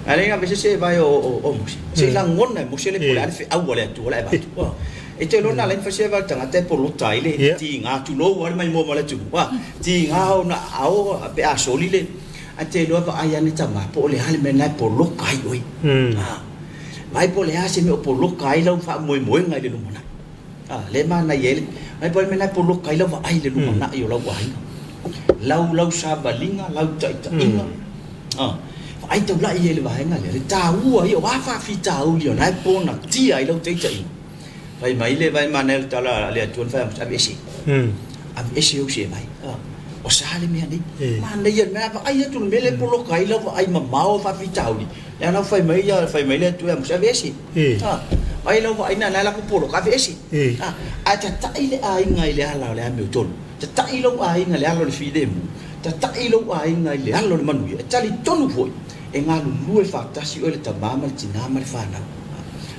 A lea na aveese seevai o, o, o Mose, se i lagona e Mose le po o le a le feau a le Atua o le a avatu. E te iloa na ala ai ona fai seevai o le tagata e polota ai le tiga, tulou lava le maimoa ma le atunuu, a, tiga ona ao pe a soli le, ae te iloa vaai ane tama po o le a le mea lena e poloka ai oe. A, vaai po o le a se mea o poloka ai lau faamoemoega i le lumanai. A, lea e manaia ai le, vaai po o le a le mea lena e poloka ai lau vaai i le lumanai o lau aiga. Lau, lau savaliga, lau taitaiga. A, vaai taulai i ai i le vaega lea, le taua ia o a faafitauli o lena e ponatia ai lau taitaiga. Fai mai le vai manaia o le tala a le Atua na fai atu, aveese. Aveese ou seevai. O sa le mea nei. Manaia le mea, vaai atu i le mea lea e poloka ai lau vaai mamao faafitauli, lea la ua fai mai ia, fai mai le Atua ia Mose, aveese. Vaai lau vaai na la e latou poloka, aveese. Ae tatai le aiga i le ala o le amiotonu, tatai lou aiga i le ala o le filemu, tatai lou aiga i le ala o le manuia, e talitonu foi e galulue faatasi oe le tama ma le tina ma le fanau.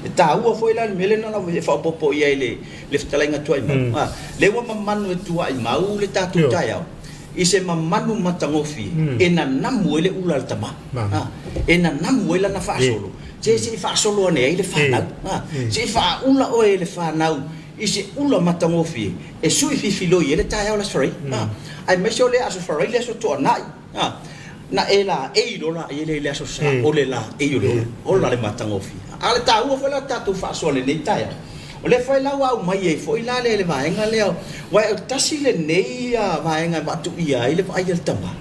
E taua foi la le mea lea na ona e faaopoopo i ai le le fetalaiga tuaimau. A, lea ua mamanu e tuaimau le tatou taeao i se mamanu matagofie e nanamu ai le ula a le tama. A, e nanamu ai lana faasolo, se se i faasolo ane ai le fanau. A, se i faaula oe e le fanau i se ula matagofie e sui fifiloi ai le taeao le Aso Faraile. A, aemaise o lea Aso Faraile Aso Toonai. A, na e laei loa laia lea i le aso sa, o le laei o le ola, ola le matagofie. A o le taua foi la o le tatou faasoa i lenei taeao, o lea foi la ua aumai ai foi la le vaega lea, aua o le tasi lenei vaega e vaatuia ai le vaai a le tama,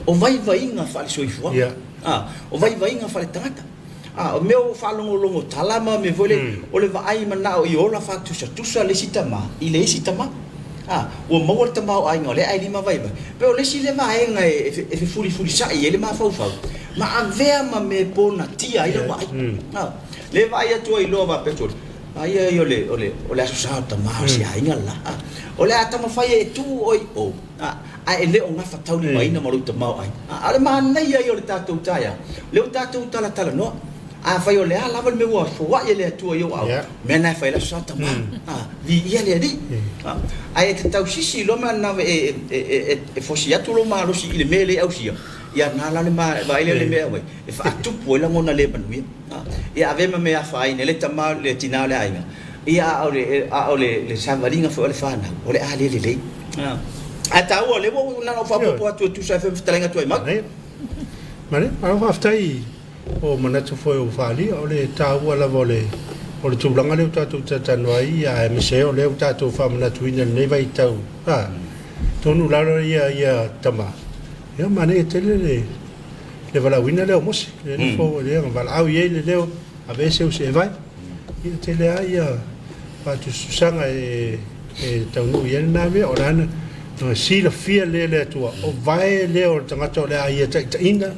o vaivaiga faale-soifuaga, a, o vaivaiga faale-tagata. A, o mea ua faalogologo tala ma mea foi lele, o le vaai manao i ola faatusatusa le isi tama i le isi tama. A, ua maua le tamaoaiga o lea aelima vaivai. Pei o le isi lea vaega e fefulifulisai ai le mafaufau ma avea ma mea e ponatia ai lau vaai. A, lea e vaai atu ai loa faapea atu, aia ia o le, o le, o le Aso Sa o le tama o si aiga le la. A, o le a taumafai e tuu oe i o. A, ae e le o gafataulimaina ma lou tamaoaiga. A o le manaia ia o le tatou taeao, o lea ua tatou talatalanoa. Afai o le a lava le mea ua foai e le Atua i ou aao, o mea na e fai ai le Aso Sa tama, a, viia le Alii. A, ae e te tausisi loa ma na e fosi atu lou malosi i le mea e le ausia, ia na la le vaai lea i le mea e aumai, e faatupu ai lagona le manuia. A, ia avea ma mea e afaina ai le tama, le tina o le aiga, ia a o le, a o le savaliga foi o le fanau, o le a le lelei. Ae taua, o lea ua ou na ona ou faaopoopo atu e tusa ai foi ma fetalaiga Tuaimau. Mane, malo faafetai o manatu foi ua faaalia. O le taua lava o le o le tulaga lea ua tatou talatalanoa ai, ia aemaise ai o lea ua tatou faamanatuina i lenei vaitau, a, tonu lalo ia ia tama, ia manaia tele le le valaauina lea o Mose, le nofo lea na valaau i ai le leo, aveese ou seevai. Ia tele lava ia faatusatusaga e taunuu i ai lena mea, o la na silafia lea e le Atua, o vae lea o le tagata o le a ia taitaiina,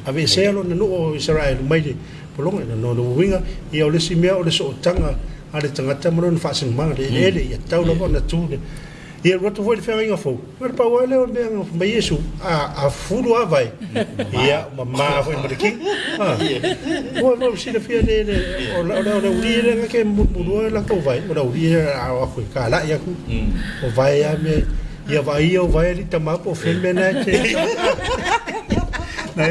aveesea lona nuu o Isaraelu mai le pologa. Lona uiga, ia o le isi mea o le sootaga a le tagata ma lona faasinomaga, le eleele, ia tatau lava ona tu le Ia alu atu foi le feagaiga fou, na o le pau lava lea o le mea na fai mai Iesu, a fufulu lava vae, ia mama foi ma le kini. Ua ua silafia le le o le o le aualii lea na ke mulumulua latou vae, o le aualii lea a o atu e kalai atu, o vae lava mea, ia vaai ia o vae alii tama po o fea le mea na e te na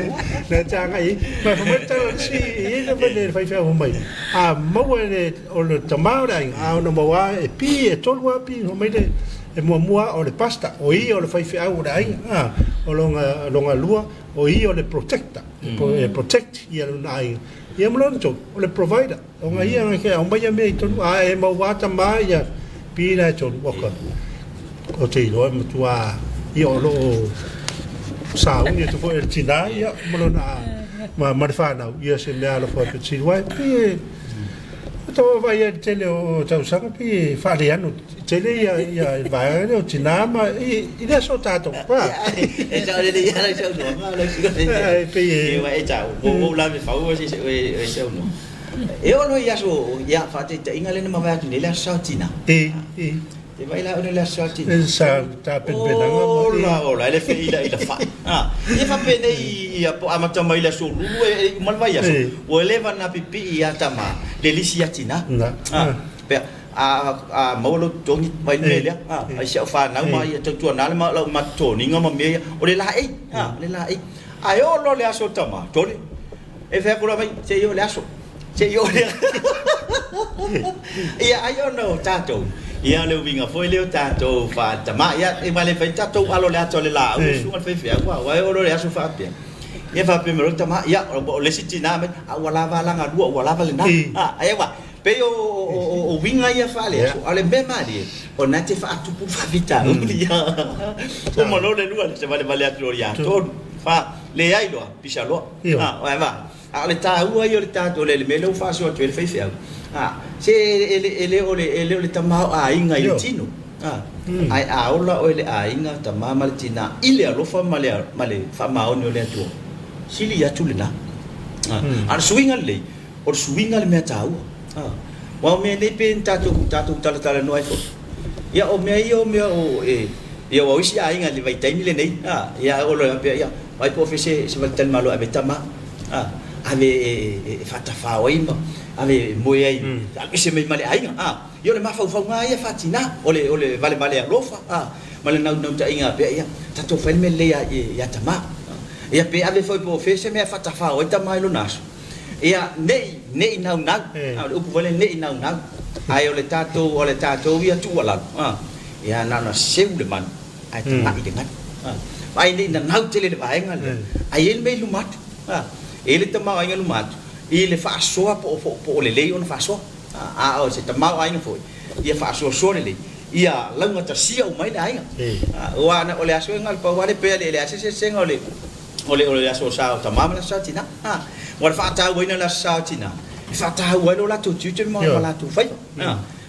e te agai ai. Ma fai mai le tala a le isi, e i ai lava le faifeau fai mai, a maua e le O le tama o le aiga, a ona maua e pi, e tolu lava pi, fai mai le, e muamua o le pastor, o ia o le faifeau o le aiga, a, o lona, lona lua, o ia o le protector, e protect ia lona aiga, ia ma lona tolu, o le provider, ona ia na ke aumaia mea i tonu, a e maua tama ia pi la e tolu, oka, o te iloa e matua, ia o lo o sauni atu foi e le tina, ia, ma lona, ma, ma le whanau, ia se mea alofa atu te wai, pi e, O tau vaavaai ai i le tele o tausaga pei e faaleano tele ia ia le vaega lea o tina ma i i le aso o tatou pa. E sao lelei lava lau saunoaga lau susuga. E pei e Ia e tau mo mo la me fau se se e saunoa. E oo loa i aso ia faataitaiga lea na mavae atu nei le aso sa o tina. E e. Te vaai la ona le aso a tina. Sa tapenapenaga ma. Ola ola, e le feilaila fai. Ia faapenei ia po amata mai le aso lulu e uma le vaiaso, ua leva ona pipii ia tama le lisi ia tina. Pea, a maua lou totogi, vaai le mea lea, ai si au fanau ma ia tautuana le lau ma totoniga ma mea ia, o le laei, o le laei. Ae oo loa le aso tama, tole, e fai atu loa mai, se i oo le aso. Se i oo le Ia ai ona o tatou, ia o le uiga foi lea o tatou faatama, ia e le fai tatou alo le ata o le laau le susuga i le faifeau, aua e oo loa i le aso faapea, ia faapea mai loa le tama, ia o le isi tina mai, a ua lava la galua, ua lava lena. Ai aua, pei o uiga ia faale-aso, a o le mea malie, o lena e te faatupu le faafitauli. Uma loa le lua, se valevale atu loa ia tolu, fa, leai loa, pisa loa. A o le taua ia o le tatou, le mea lea ua faasoa atu ai le faifeau, a, se e le o le, e le o le tamaoaiga i le tino, a, ae a ola oe i le aiga, tama ma le tina, i le alofa ma le, ma le faamaoni o le Atua, sili atu lena. A, a o le suiga lelei, o le suiga le mea taua. A, aua o mea nei pei ona tatou, tatou talatalanoa ai foi, ia o mea ia o mea o e, ia aua o isi aiga i le vaitaimi lenei, a, ia o le faapea, ia, ai po o fea se, se faletalimalo e ave ai tama. A, ave e faatafao ai ma ave e moe ai, aveese mai ma le aiga. A, ia o le mafaufauga lava ia faatina, o le, o le valevale alofa, a, ma le naunautaiga pea, ia, tatou fai le mea lelei ia, ia tama. Ia, pe ave foi po o fea se mea e faatafao ai tama i lona aso, ia, ne i, ne i naunau, a, o le upu foi lea, ne i naunau, ae o le tatou, o le tatou ia tuualalo, a, ia, na ona seu le manu. ae tagai i le galu. Vaai nei nanau tele le vaega lea, ae i ai le mea i luma atu. E i ai le tamaoaiga i luma atu i le faasoa po o, po o lelei ona faasoa. A o se tamaoaiga foi, ia faasoasoa lelei, ia laugatasia uma ai le aiga. Aua o le aso e galo pau lava le pea e leai se eseesega o le, o le, o le aso sa o tama ma le aso sa o tina. Aua o le faatauaina o le aso sa o tina, e faataua ai lo latou tiute ma o latou faiva.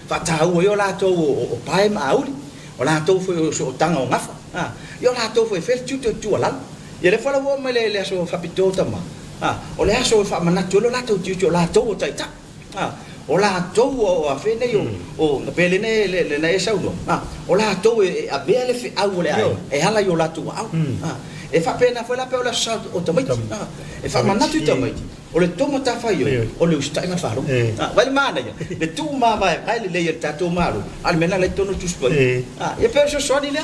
Faataua ai o latou o pae ma auli. O latou foi o sootaga o gafa, a, ia o latou foi e fai le tiute o le tuualalo. Ia lea foi la ua oo mai le aso faapitoa o tama, a, o le aso e faamanatu ai lo latou tiute o latou o taitai, a, o latou o a fea nei o, o, pei lena lena e saunoa, a, o latou e avea le feau o le aiga e ala i o latou aao, a. E faapena foi la pei o le aso sa o tamaiti, a, e faamanatu i tamaiti. O le tou matafaioi, o le usitai ma le faalogo. Vaai le manaia, le tuumavaevae lelei e le tatou Malo, a o le mea lena la i totonu o le Tusi Paia. Ia pei o le fesoasoani lea.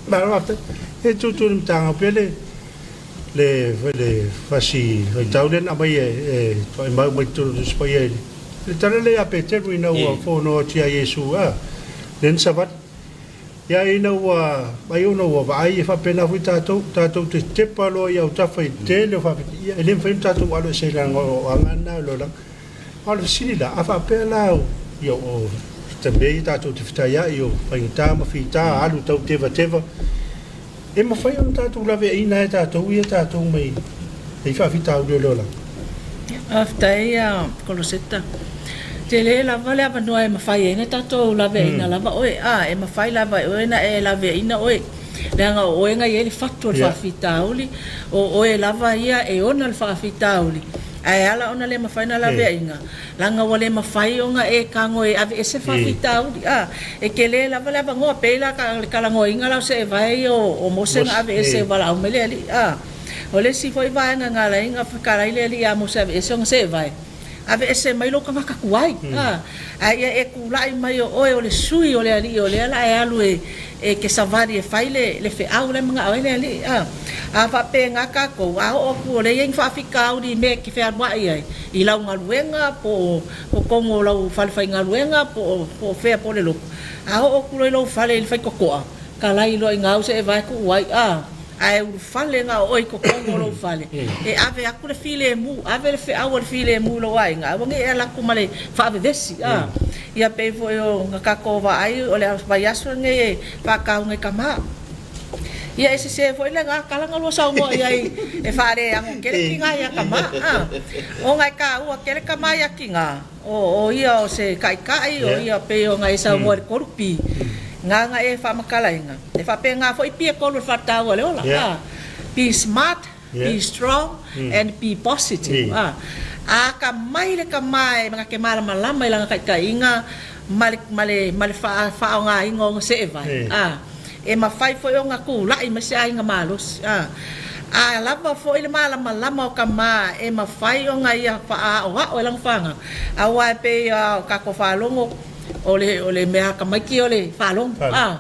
Malo faafetai. E tuutuu i le matagaluega le le le fasi faitau lea na aumai e Toaimau mai totonu o le Tusi Paia i le tala lea ia Peteru ina ua fono atu ia Iesu a lea na savali. Ia ina ua ai ona ua vaai e faapena foi tatou, tatou te tepa loa i autafa i le tele o faafetai, ia e le mafai ona tatou alo ese ai leaga o aga na o le olaga. A o le fesili la, a faapea la ia o ta mea ia tatou te fetaiai o faigata ma fita alu tau tevateva, e mafai ona tatou laveaiina ai e tatou ia tatou mai nei faafitauli o le olaga? Faafetai Koloseta. Tele lava le avanoa e mafai ai ona tatou laveaiina lava oe. A, e mafai lava e oe ona e laveaiina oe, leaga o oe na i ai le fatu o le faafitauli, o oe lava ia e ona le faafitauli, ae ala ona le mafai ona laveaiina, leaga ua le mafai ona e tago e aveese faafitauli. A, e tele lava le avanoa, pei la le talanoaina la o seevae ia o Mose na aveese e valaau mai le Alii. A, o le isi foi vaega na ala ai ona fetalai le Alii ia Mose e aveese ona seevae, Aveese mai lou tagata tuai, a, ae ia e tulai mai o oe o le sui o le alii o lea la e alu e, e te savali e fai le, le feau la e manao ai le alii, a. A faapena tatou, a oo atu o lea e i ai ni faafitauli i mea e te fealuai ai, i lau galuega po o totonu o lau fale faigaluega po o, po o fea po o le lotu, a oo atu loa i lou fale i le faitotoa, talai loa i gau seʻe vae tuu ai, a. Ae ulufale na o oe i totonu o lou fale, e ave atu le filemu, ave le feau a le filemu i lou aiga, aua ne i e alu atu ma le faavevesi. A, ia pei foi ona tatou vaai, o le vaiaso lenei e faatauga i tama. Ia e sese foi lena tala na lua saunoa i ai e faaleano tele tina ia tama. A, ona e taua tele tama ia tina. O ia o se kaʻikaʻi, o ia pei ona e saunoa i le 3P, nāna e faamatalaina. E faapena foi P e tolu o le faataua o le ola, a, be smart, be strong and be positive, a. A akamai le tama e na te malamalama i lana taitaiga ma le, ma le, ma le faaaogaina o ona seevai, a, e mafai foi ona tulai mai se aiga malosi, a. A lava foi le malamalama o tama e mafai ona ia faaaoao e lana fanau, aua e pei lava o tatou faalogo, o le, o le mea akamai o le faalogo, a.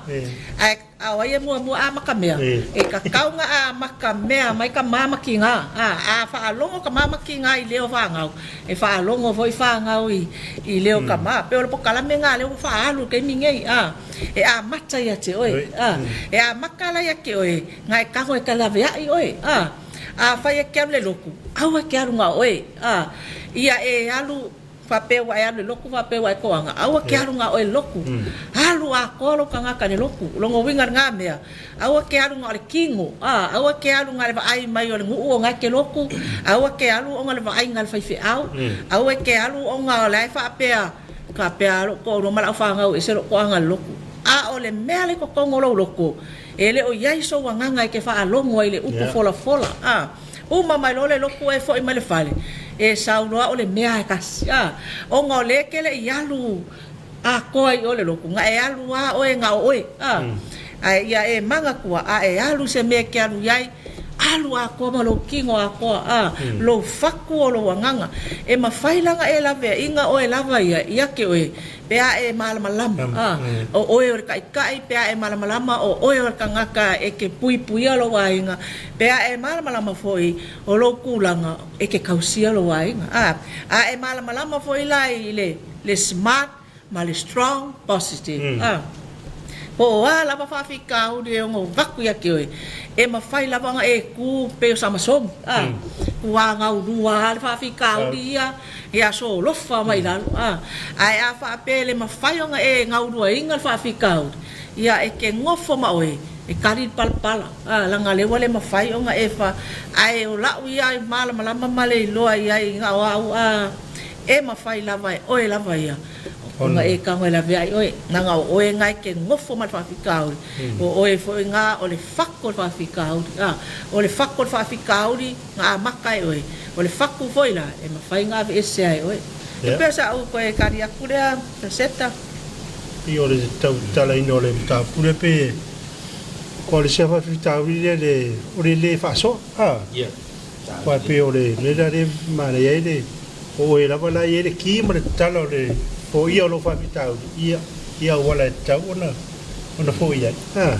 Ae A o ai e muamua amata mea? E tatau ona amata mea mai tama ma tina. A, a faalogo tama ma tina i leo fanau, e faalogo foi fanau i, i leo tama. Pei o le pokalame lena lea ua faaalu i le taimi nei. A, e amata ia te oe. A, e amata la ia te oe, na e tago e talaveai oe. A, afai e te alu i le lotu, aua e te alu na o oe. A, ia e alu Faapea ua e alu i le lotu, faapea ua e toaga, aua ke alu na o oe i le lotu. Alu atoa lou tagata i le lotu. O lona uiga lena mea, aua ke alu na o le kino, a, aua ke alu na o le vaai mai o le nuu ona e te lotu, aua ke alu ona o le vaaiga a le faifeau, aua e te alu ona o la e faapea, faapea lou toalua ma lau fanau e ese lou toaga i le lotu. A o le mea la i totonu o lou loto, e le o i ai sou agaga e te faalogo ai i le upu folafola, a. Uma mai loa le lotu e foi mai le fale, e sau loa o le mea e tasi, a, ona o lea e te le i alu atoa i o le lotu, na e alu a oe na o oe, a, ae ia e manatua, a e alu i se mea e te alu i ai, alu atoa ma lou kino atoa, a, lou fatu o lou agaga. E mafai la ona e laveaiga oe lava ia ia te oe, pe a e malamalama, a, o oe o le taitai, pe a e malamalama o oe o le tagata e te puipuia lou aiga, Pe a e malamalama foi o lou tulaga e te tausia lou aiga. A, a e malamalama foi la i le, le smart ma le strong positive. A, po o a lava faafitauli e ono avatu ia te oe, e mafai lava ona e tu pei o Samasoni. A, ua gaulua lava le faafitauli ia, i aso olofa mai lalo. A, ae a faapea e le mafai ona e gauluaina le faafitauli, ia e te nofo ma oe e kali le palapala. A, leaga lea ua le mafai ona e fa, ae o la'u ia i malamalama ma le iloa i ai na o au a e mafai lava e oe lava ia ona e tago e laveai oe, leaga o oe na e te nofo ma le faafitauli, o oe foi na o le fatu o le faafitauli, a, o le fatu o le faafitauli na amata e oe, o le fatu foi la e mafai ona aveesea e oe. E pei o sa'u toe tali atu lea, Seta. I o le tautalaina o le mataupu lea pei e Aua o le isi lava faafitauli lea le, o le le faasoa, a. Aua e pei o le mea lea lea e manaia ai le, o oe lava la e i ai le ki ma le tatala o le foia o lou faafitauli, ia, i auala e tatau ona, ona foia ai, a.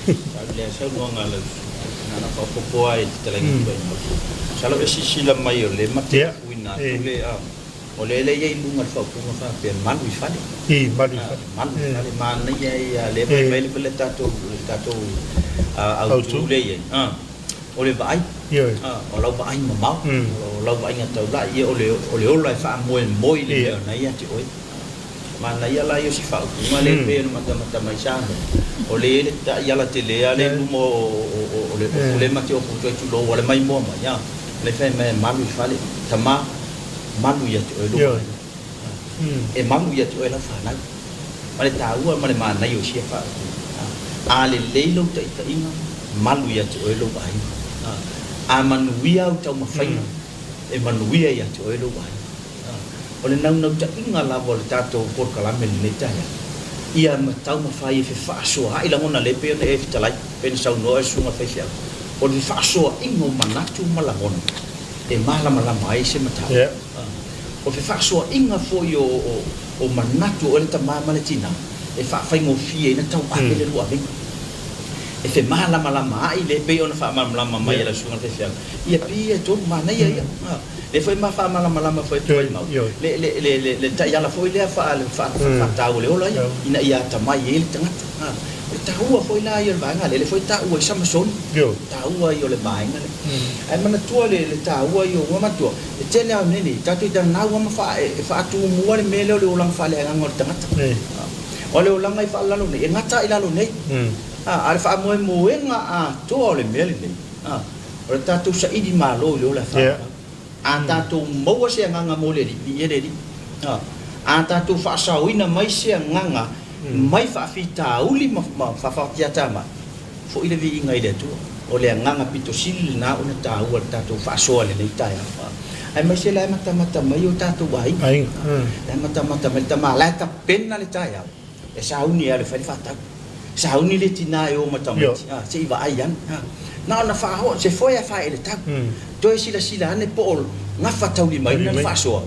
Tau lea saunoaga a lau na na faaopoopo lava i le fetalaiga Tuaimau. Masalo e silasila mai o le mate uiga atu le, a. O le lea e i ai i luga o le faaupuga faapea, malu i fale. I, malu i fale. Malu i fale, manaia ia lea e fai mai le tatou, le tatou autu lea e i ai, o le vaai, o lau vaai mamao, o lau vaaiga taulai, ia o le ola e faamoemoe i le mea o lena e ia te oe. Manaia la ia o si faaupuga lea e pei ona matamata mai Samoa, o lea e i ai le taiala tele lava lea i luma o le ofu lea ma te ofu atu ai tulou ua le maimoa mai, a, lea e fai mai e malu i fale, tama, malu ia te oe lou aiga. E malu ia te oe lau fanau. Ma le taua ma le manaia o sia faaupuga. A lelei lou taitaiga, malu ia te oe lou aiga. A manuia au taumafaiga, e manuia ia te oe lou aiga. O le naunautaiga lava o le tatou polokalame i lenei taeao, ia taumafai e fefaasoaai lagona lea pei ona e fetalai, pei ona saunoa oe Susuga Faifeau, o le fefaasoaaiga o manatu ma lagona. e malamalama ai se mataupu. O le fefaasoaaiga foi o manatu o oe le tama ma le tina e faafaigofie ai ona tauave le lua avega. E femalamalamaai le pei ona faamalamalama mai e lau susuga i le faifeau, ia pi ia e tolu, manaia ia. Lea foi ma faamalamalama foi e Tuaimau le taiala foi lea faataua o le ola ia, ina ia atamai ai le tagata. O le taua foi la ia o le vaega lea, lea foi e taua ai Samasoni. Taua ia o le vaega lea. Ae manatua le le taua ia ua manatua, e tele lava o mea nei, tatou te nau lava ma faa, e faatumua le mea lea o le olaga faaleagaga o le tagata. O le olaga i faalalalo nei, e gata i lalo nei. A o le faamoemoega atoa o le mea lenei, o le tatou saili malo i le ola e faaauau. A tatou maua se agaga mo le Alii, viia le Alii. A tatou faasaoina mai se agaga mai faafitauli ma faafatiatamai, Foi le viiga i le Atua. O le agaga pito sili lena ona taua i le tatou faasoa i lenei taeao. Aemaise la e matamata mai o tatou aiga. La e matamata mai le tama, la e tapena le taeao e sauni e alu e fai le faatau. Sauni le tina e o ma tamaiti, se i vaai ane. Na ona faaoo, se foe a faaeletau. Toe silasila ane po o gafataulimaina le faasoa,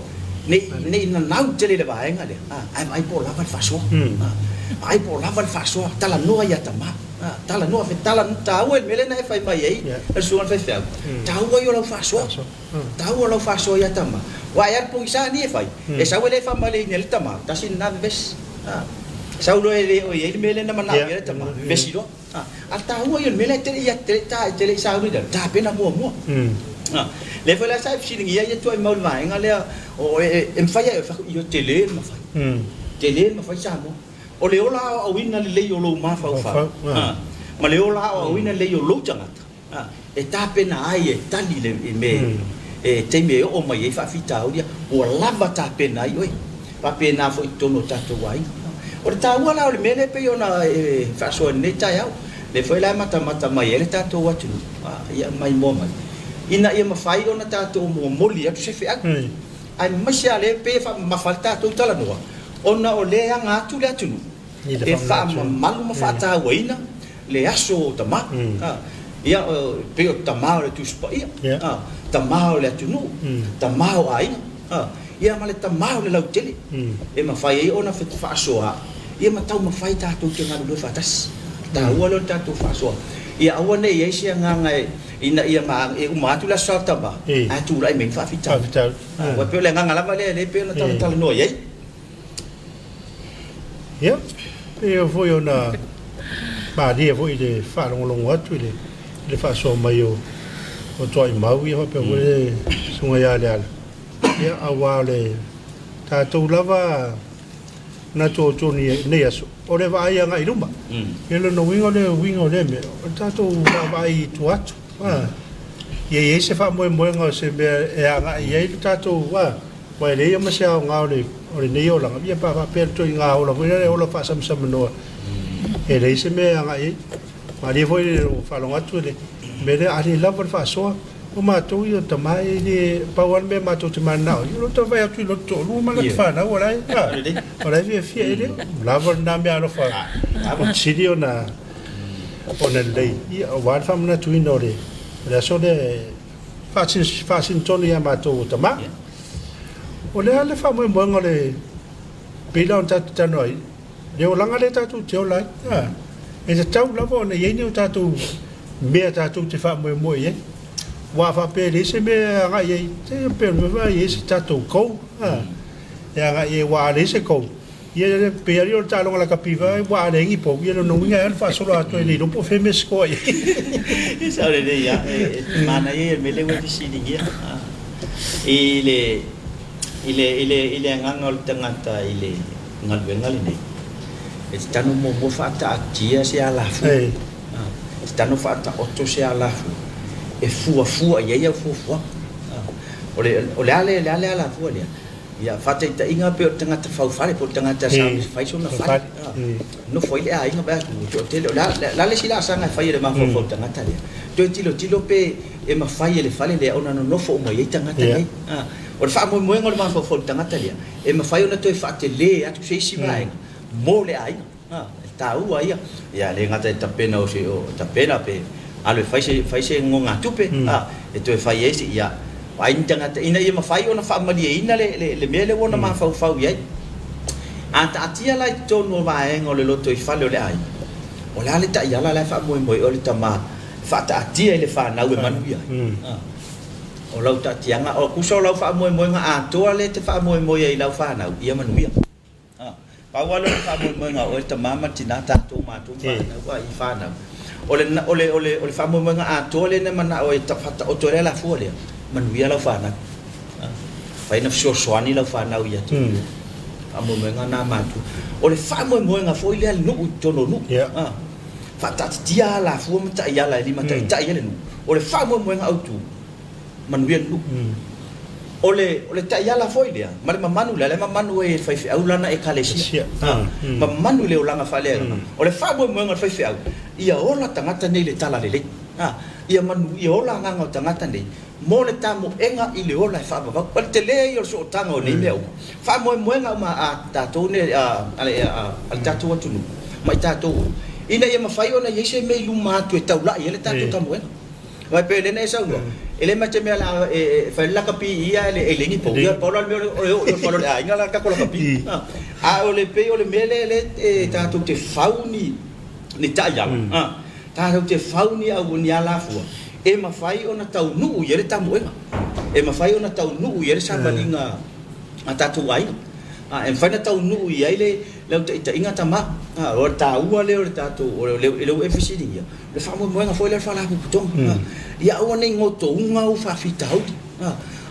ne i nanau tele i le vaega lea, ae vaai po o lava le faasoa. Vaai po o lava le faasoa, talanoa ia tama. Talanoa, fetala, taua i le mea lea na e fai mai ai le susuga i le faifeau, taua ia o lau faasoa. Taua lau faasoa ia tama. Aua e alu pogisa ni e fai, e sau e le faamalieleina ai le tama, tasi lena vevesi. Sau loa e le o i ai le mea lea na manao i ai le tama, vevesi loa. A o le taua ia o le mea lea e te le i te le i ta te le i sauni i lalo, tapena muamua. Lea foi la sa e fesiligia ia tuuaimau i le vaega lea, o e mafai lava e fai atu, ia tele le mafai. Tele le mafai Samoa. O le ola aoaoina lelei o lou mafaufau ma le ola aoaoina lelei o lou tagata, e tapena ai e tali le mea e taimi e oo mai ai faafitauli ia, ua lava tapena ai oe. Faapena foi i totonu o tatou aiga. O le taua la o le mea lea e pei ona e faasoa i lenei taeao, lea foi la e matamata mai ai le tatou atunuu, ia maimoa mai, ina ia mafai ona tatou momoli atu se feau. Aemaise lava lea e pei e faamamafa ai le tatou talanoa, ona o lea e aga atu le atunuu e faamamalu ma faatauaina le aso o tama. Ia, pei o tama o le Tusi Paia, tama o le atunuu, tama o aiga, ia ma le tama o le lautele e mafai ai ona faasoa ia ma taumafai tatou te galulue faatasi. Taua lea o le tatou faasoa ia aua ne i i ai se agaga ina ia e uma atu le aso sa o tama ae tulai mai ni faafitauli. Aua e pei o le agaga lava lea e pei ona talatalanoa i ai. Ia, pei foi ona malie foi i le faalogologo atu i le faasoa mai o Toaimau ia faapea foi le Susuga ia Leala. Ia, aua o le tatou lava manatu o outou i lenei aso, o le vaai agai i luma. Ia, o lona uiga o le uiga o lea mea, o le tatou vaavaai i tua atu. Ia i ai se faamoemoega o se mea e agai i ai le tatou, aua e leai lava ma se aoga o lenei olaga, ia pe a faapea le ituaiga ola foi lea e ola faasamsamanoa, e leai se mea e agai i ai. Malie foi le faalogo atu i le mea lea, a le lava le faasoa, o matou ia o tama e le, pau lava le mea matou te mananao ai, o lou tau vaai atu i lotu toalua ma lata fanau o la e, o la e fiafia, e le lava lena meaalofa o sili ona lelei, ia, aua le faamanatuina o le aso lea e faasino tonu ia matou o tama. O le a le faamoemoega o le pei la ona tatou talanoa ai, le olaga lea tatou te ola ai, a, e tatau lava ona i ai ni o tatou mea tatou te faamoemoe i ai. Aua a faapea e leai se mea e agai i ai, se pei ona i ai se tatou goal, a, e agai i ai, aua a leai se goal, Ia pei lava o le taaloga lakapi ua a leai ni pou, ia lona uiga e alu faasolo atoa e le iloa po o fea mea e score i ai. E sao lelei lava, e manaia ia le mea lea ua e fesiligia. I le, i le, i le, i le agaga o le tagata i le galuega lenei, e tatau ona muamua faataatia se alafua, e tatau ona faataoto se alafua e fuafua i ai au fuafuaga. O le, o le a le, le a le alafua lea? Ia, faataitaiga pei o le tagata faufale po o le tagata sa fai sona fale, nofo ai le aiga vaai atu ua toatele. O le a le isi laasaga e fai e le mafaufau o le tagata lea? Toe tilotilo pe e mafai e le fale lea ona nonofo uma i ai tagata nei. O le faamoemoega o le mafaufau o le tagata lea, e mafai ona toe faatele atu se isi vaega mo le aiga. E taua ia. Ia le gata i tapena o se o tapena pe alu e fai se fai se nogatupe a e toe fai ai se ia vaai ni tagata ina ia mafai ona faamalieina le le le mea lea ua ona mafaufau i ai. A taatia la i totonu o vaega o le lotoifale o le aiga, o le a le taiala la e faamoemoe o le tama e faataatia i le fanau e manuia ai? O lau taatiaga, o tusa o lau faamoemoega atoa lea e te faamoemoe ai i lau fanau, ia manuia. Pau lava lea o le faamoemoega a oe le tama ma le tina, tatou matou ma fanau a i fanau. O le, o le, o le, o le faamoemoega atoa lea na manao ai e faataoto ai le alafua lea, manuia lau fanau. Mafai ona fesoasoani lau fanau ia te oe. Faamoemoega na a matua. O le faamoemoega foi lea a le nuu i totonu o nuu. Faataatitia alafua ma taiala e limataitai ai le nuu. O le faamoemoega autu, manuia le nuu. O le, o le taiala foi lea, ma le mamanu lea, lea e mamanu ai e le faifeau lana Ekalesia. Mamanu i le olaga faaleagaga. O le faamoemoega o le faifeau, ia ola tagata nei i le talalelei. Ia manu, ia ola agaga o tagata nei. mo le tamoega i le ola e faavavau. O le tele ia o le sootaga o nei mea uma, faamoemoega uma a tatou nei, a le tatou atunuu ma i tatou uma, ina ia mafai ona i ai se mea i luma atu e taulai ai le tatou tamoega. Aua e pei o lea na e saunoa, e le ma te mea o le a e fai le lakapi i i ae e leai ni pou. Ia pau la le mea o le oo i o i le fale o le aiga la le tatou lakapi. A o le pei o le mea lea e tatou te fau ni taiala, tatou te fau ni au ni alafua e mafai ona taunuu i ai le tamoega, e mafai ona taunuu i ai le savaliga a tatou aiga, e mafai ona taunuu i ai le autaitaiga tama. O le taua lea o le tatou, o lea ua e fesiligia, o le faamoemoega foi lea o le Faalapotopotoga, ia aua ne i gotouga ou faafitauli,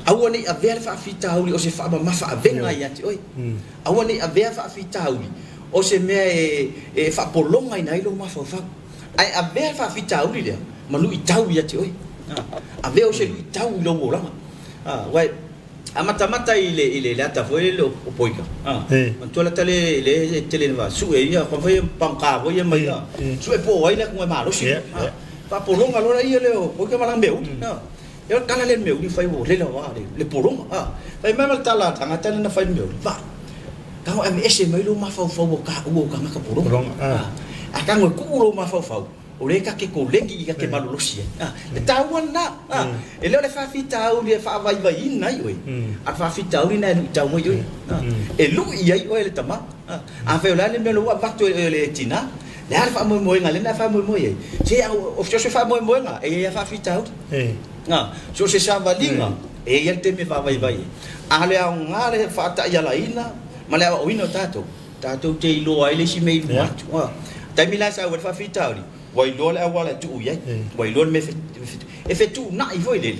aua ne i avea le faafitauli o se faamamafa avega ia te oe, aua ne i avea faafitauli o se mea e faapologaina ai lou mafaufau, ae avea le faafitauli lea ma luitau ia te oe, avea o se luitau i lou olaga. Aua e amatamata i le i le ata foi lele o Poika, manatua le ata lea e tele ina sue ia, foi pagota foi ia mai, sue po o ai le atu e malosi, faapologa loa lea lea o Poika ma lana meauli. Ia o le tala lea i le meauli fai ua lela lava le pologa, fai mai ma le tala a le tagata lea na fai i le meauli, va, tago e aveese mai lou mafaufau o taua o tagata pologa, ae tago e tuu lou mafaufau o lea ta te koleni i ta te malolosi ai. Le taua lena, e le o le faafitauli e faavaivaiina ai oe, a o le faafitauli lena e luitau ai oe, e lui ai oe e le tama. Afai o le a le mea ua avatu e le tina, le a le faamoemoega lea na faamoemoe i ai? Se o so o se faamoemoega e i ai lava faafitauli. So o se savaliga e i ai lava le taimi e faavaivai ai. A o le aoga le faataialaina ma le aoaoina o tatou, tatou te iloa ai le isi mea i luma atu. O le taimi la e sau ai le faafitauli, ua iloa le auala e tuu i ai, ua iloa le mea e fetuunai foi lele,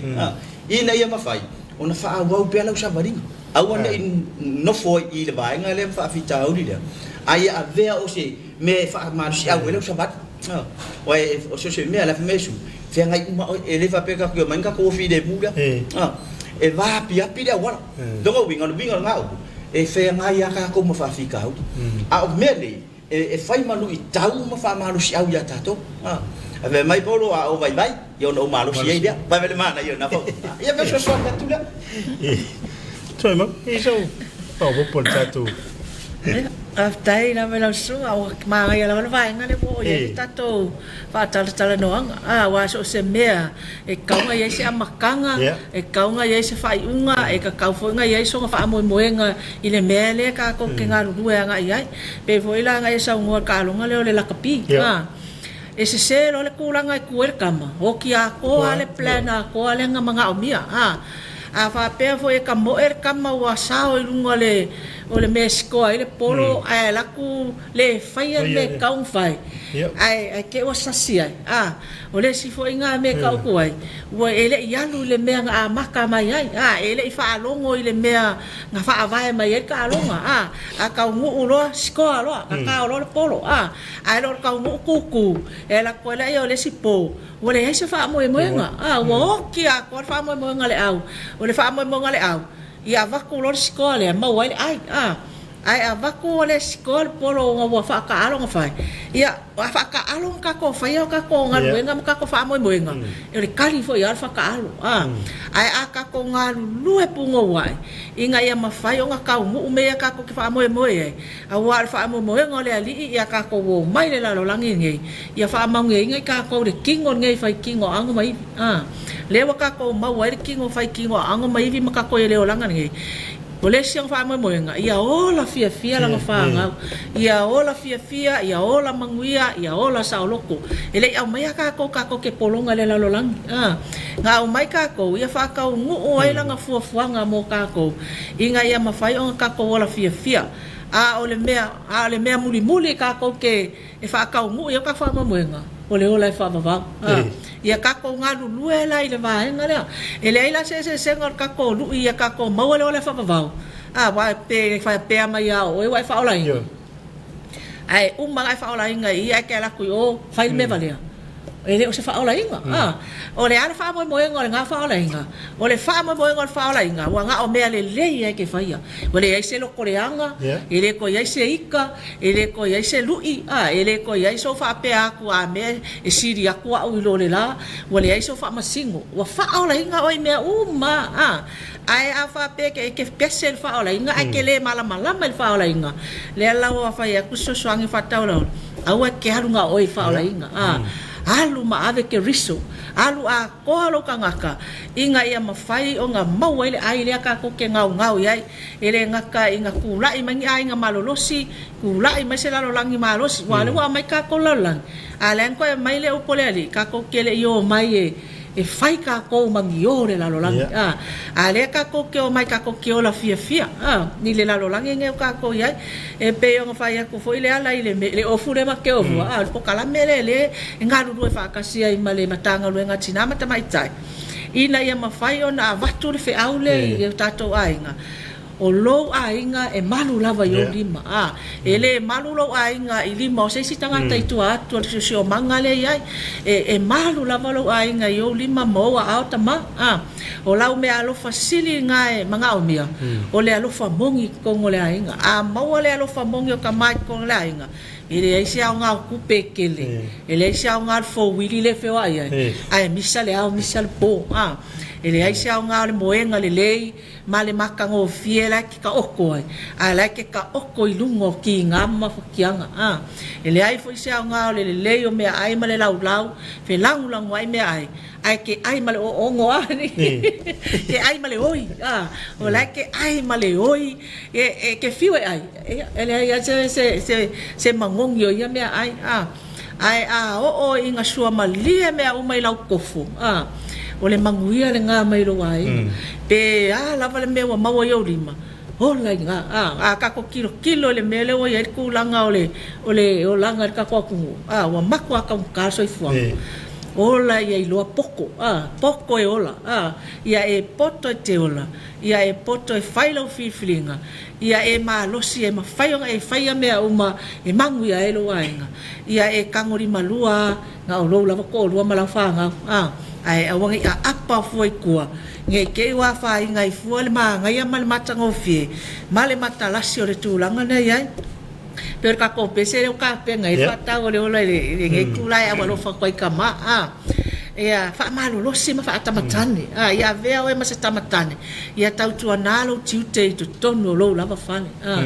ina ia mafai ona faaauau pea lau savaliga. Aua ne i nofo ai i le vaega lea ma faafitauli lea, a ia avea o se mea e faamalosiau ai lau savali. Aua o so o se mea, o le a fai mai Iesu, feagai uma oe, e le faapea tatou te omai ona tatou o filemu lea. E vaapiapi le auala. Lona uiga, o le uiga o lena upu, e feagai lava tatou ma faafitauli. A o mea nei, e fai ma luitau ma faamalosiau ia tatou. Ae fai mai Paulo, a ou vaivai, ia ona ou malosi ai lea. Vaai mai le manaia o lena fautuaga. Ia fesoasoani atu lea. Tuaimau, e i ai sau faaopoopo i le tatou. Faafetai lava i lau susuga, ua manaia lava le vaega lea ua oo i ai le tatou faatalatalanoaga. Aua so o se mea e tatau ona i ai se amataga, e tatau ona i ai se faaiuga, e tatau foi ona i ai sona faamoemoega i le mea lea tatou te galulue agai i ai. E pei foi la ona e saunoa i le taaloga lea o le lakapi, e sese loa le tulaga e tu ai le tama, oti atoa lava le plan atoa lea na manaomia. A faapea foi e tamoe le tama ua sao i luga o le mea e sikoa ai le polo ae alu atu le faia le mea e tatau ona fai, ae te i ua sasi ai. O le isi foi na mea e tau atu ai, ua e le i alu i le mea na amata mai ai, a, e le i faalogo i le mea na faavae mai ai le taaloga, a, a taunuu loa, sikoa loa, tatao loa le polo, a, ae le o le taunuu tūtū, e alu atu ai lea o le isi po, ua leai se faamoemoega, a, ua oti atoa le faamoemoega a le au. O le faamoemoega a le au, ia avatu loa le sikoa lea, maua ai le ai, a, ae avatu ua le sikoa le polo ona ua faataalo ona fai, ia, A faataaalo na tatou faia o tatou galuega ma tatou faamoemoega, o le tali foi lava o le faataaalo. Ae a tatou galulue punouai ina ia mafai ona taunuu mea ia tatou te faamoemoe ai, aua o le faamoemoega o le Alii ia tatou omai i le lalolagi lenei, ia faamanuiaina i tatou le tino lenei fai tino aano ma ivi. Lea ua tatou maua ai le tino fai tino aano ma ivi ma tatou i le olaga lenei. O le isi ona faamoemoega, ia ola fiafia lana fanau, ia ola fiafia, ia ola manuia, ia ola saoloto. E le i aumaia tatou, tatou te pologa i le lalolagi. A, na aumai tatou, ia faataunuu ai lana fuafuaga mo tatou, ina ia mafai ona tatou ola fiafia. A o le mea, a o le mea mulimuli tatou te e faataunuu i ai o tatou faamoemoega, o le ola e faavavau. A, ia tatou galulue la i le vaega lea. E leai la se eseesega o le tatou lui ia tatou maua le ola e faavavau, a, aua pe faapea mai lava o oe ua e faaolaina, ae uma ona e faaolaina i i ae te alu atu i o fai le mea valea. E le o se faaolaina. A O le a le faamoemoega o lena faaolaina? O le faamoemoega o le faaolaina, ua na o mea lelei lava e te faia. Ua leai se lotoleaga, e le toe i ai se ita, e le toe i ai se lui, a, e le toe i ai sou faapea atu a mea e sili atu au i lo le la, ua leai sou faamasino. Ua faaolaina oe i mea uma lava, a. Ae a faapea e te pese i le faaolaina ae te le malamalama i le faaolaina, lea la ua fai atu se fesoasoani faataulaula, aua e te alu na o oe i le faaolaina, a. Alu ma ave keriso, alu atoa lou tagata ina ia mafai ona maua ai le ai lea tatou te gaogao i ai. E le gata ina tulai mai ni aiga malolosi, tulai mai se lalolagi malosi, aua o lea ua aumai tatou i le lalolagi, a o lea na toe aumai le upu a le Alii, tatou te le i omai e e fai tatou ma ni o le lalolagi a a lea tatou te omai tatou te ola fiafia a i le lalolagi nei o tatou i ai. E pei ona fai atu foi le ala i le le ofu lea matou te ofua a o le pokalame lea lea e galulue faatasi ai ma le Matagaluega a Tina ma Tamaitai ina ia mafai ona avatu le feau lea i o tatou aiga. O lou aiga e malu lava i ou lima. A, e le malu lou aiga i lima o se isi tagata i tua atu o le siosiomaga lea i ai. E, e malu lava lou aiga i ou lima ma ou aao tama. A, o lau meaalofa sili lena e manaomia, o le alofa moni i totonu o le aiga. A maua le alofa moni o tama i totonu o le aiga, e leai se aoga o tupe e tele, e leai se aoga o le fouili lea e feoai ai, ae misa le ao misa le po. A, e leai se aoga o le moega lelei, ma le matagofie la e te taoto ai, a la e te taoto i luga o tiga ma mafatiaga. A e leai foi se aoga o le lelei o meaai ma le laulau, felagolagoai meaai, ae te ai ma le oono, a te ai ma le oi, a o la e te ai ma le oi, e te fiu e ai, e leai lava se, se, se, se magogi o ia meaai, a. Ae a oo ina suamalie mea uma i lau kofo, a, o le manuia lena mai lou aiga. Pe a lava le mea ua maua i ou lima, ola i ina. A, a tatou tilotilo i le mea lea ua i ai le tulaga o le, o le olaga i le tatou atunuu, a, ua matua taugata le soifuaga. Ola ia iloa poto, a, poto e ola, a, ia e poto e te ola, ia e poto e fai lau filifiliga, Ia e malosi e mafai ona e faia mea uma e manuia ai lou aiga. Ia e tagolimalua na o lou lava toalua ma lau fanau, a, ae aua ne i aapa fua i tua, ne i te i ua afaina ai fua le manaia ma le matagofie ma le matalasi o le tulaga lea i ai. Pei o le tatou pese lea ua tapena ai le faatau o le ola i lenei itula e aualofa atu ai i tama, a. Ia faamalolosi ma faatamatane, a, ia avea oe ma se tamatane, Ia tautuana lou tiute i totonu o lou lava fale. A,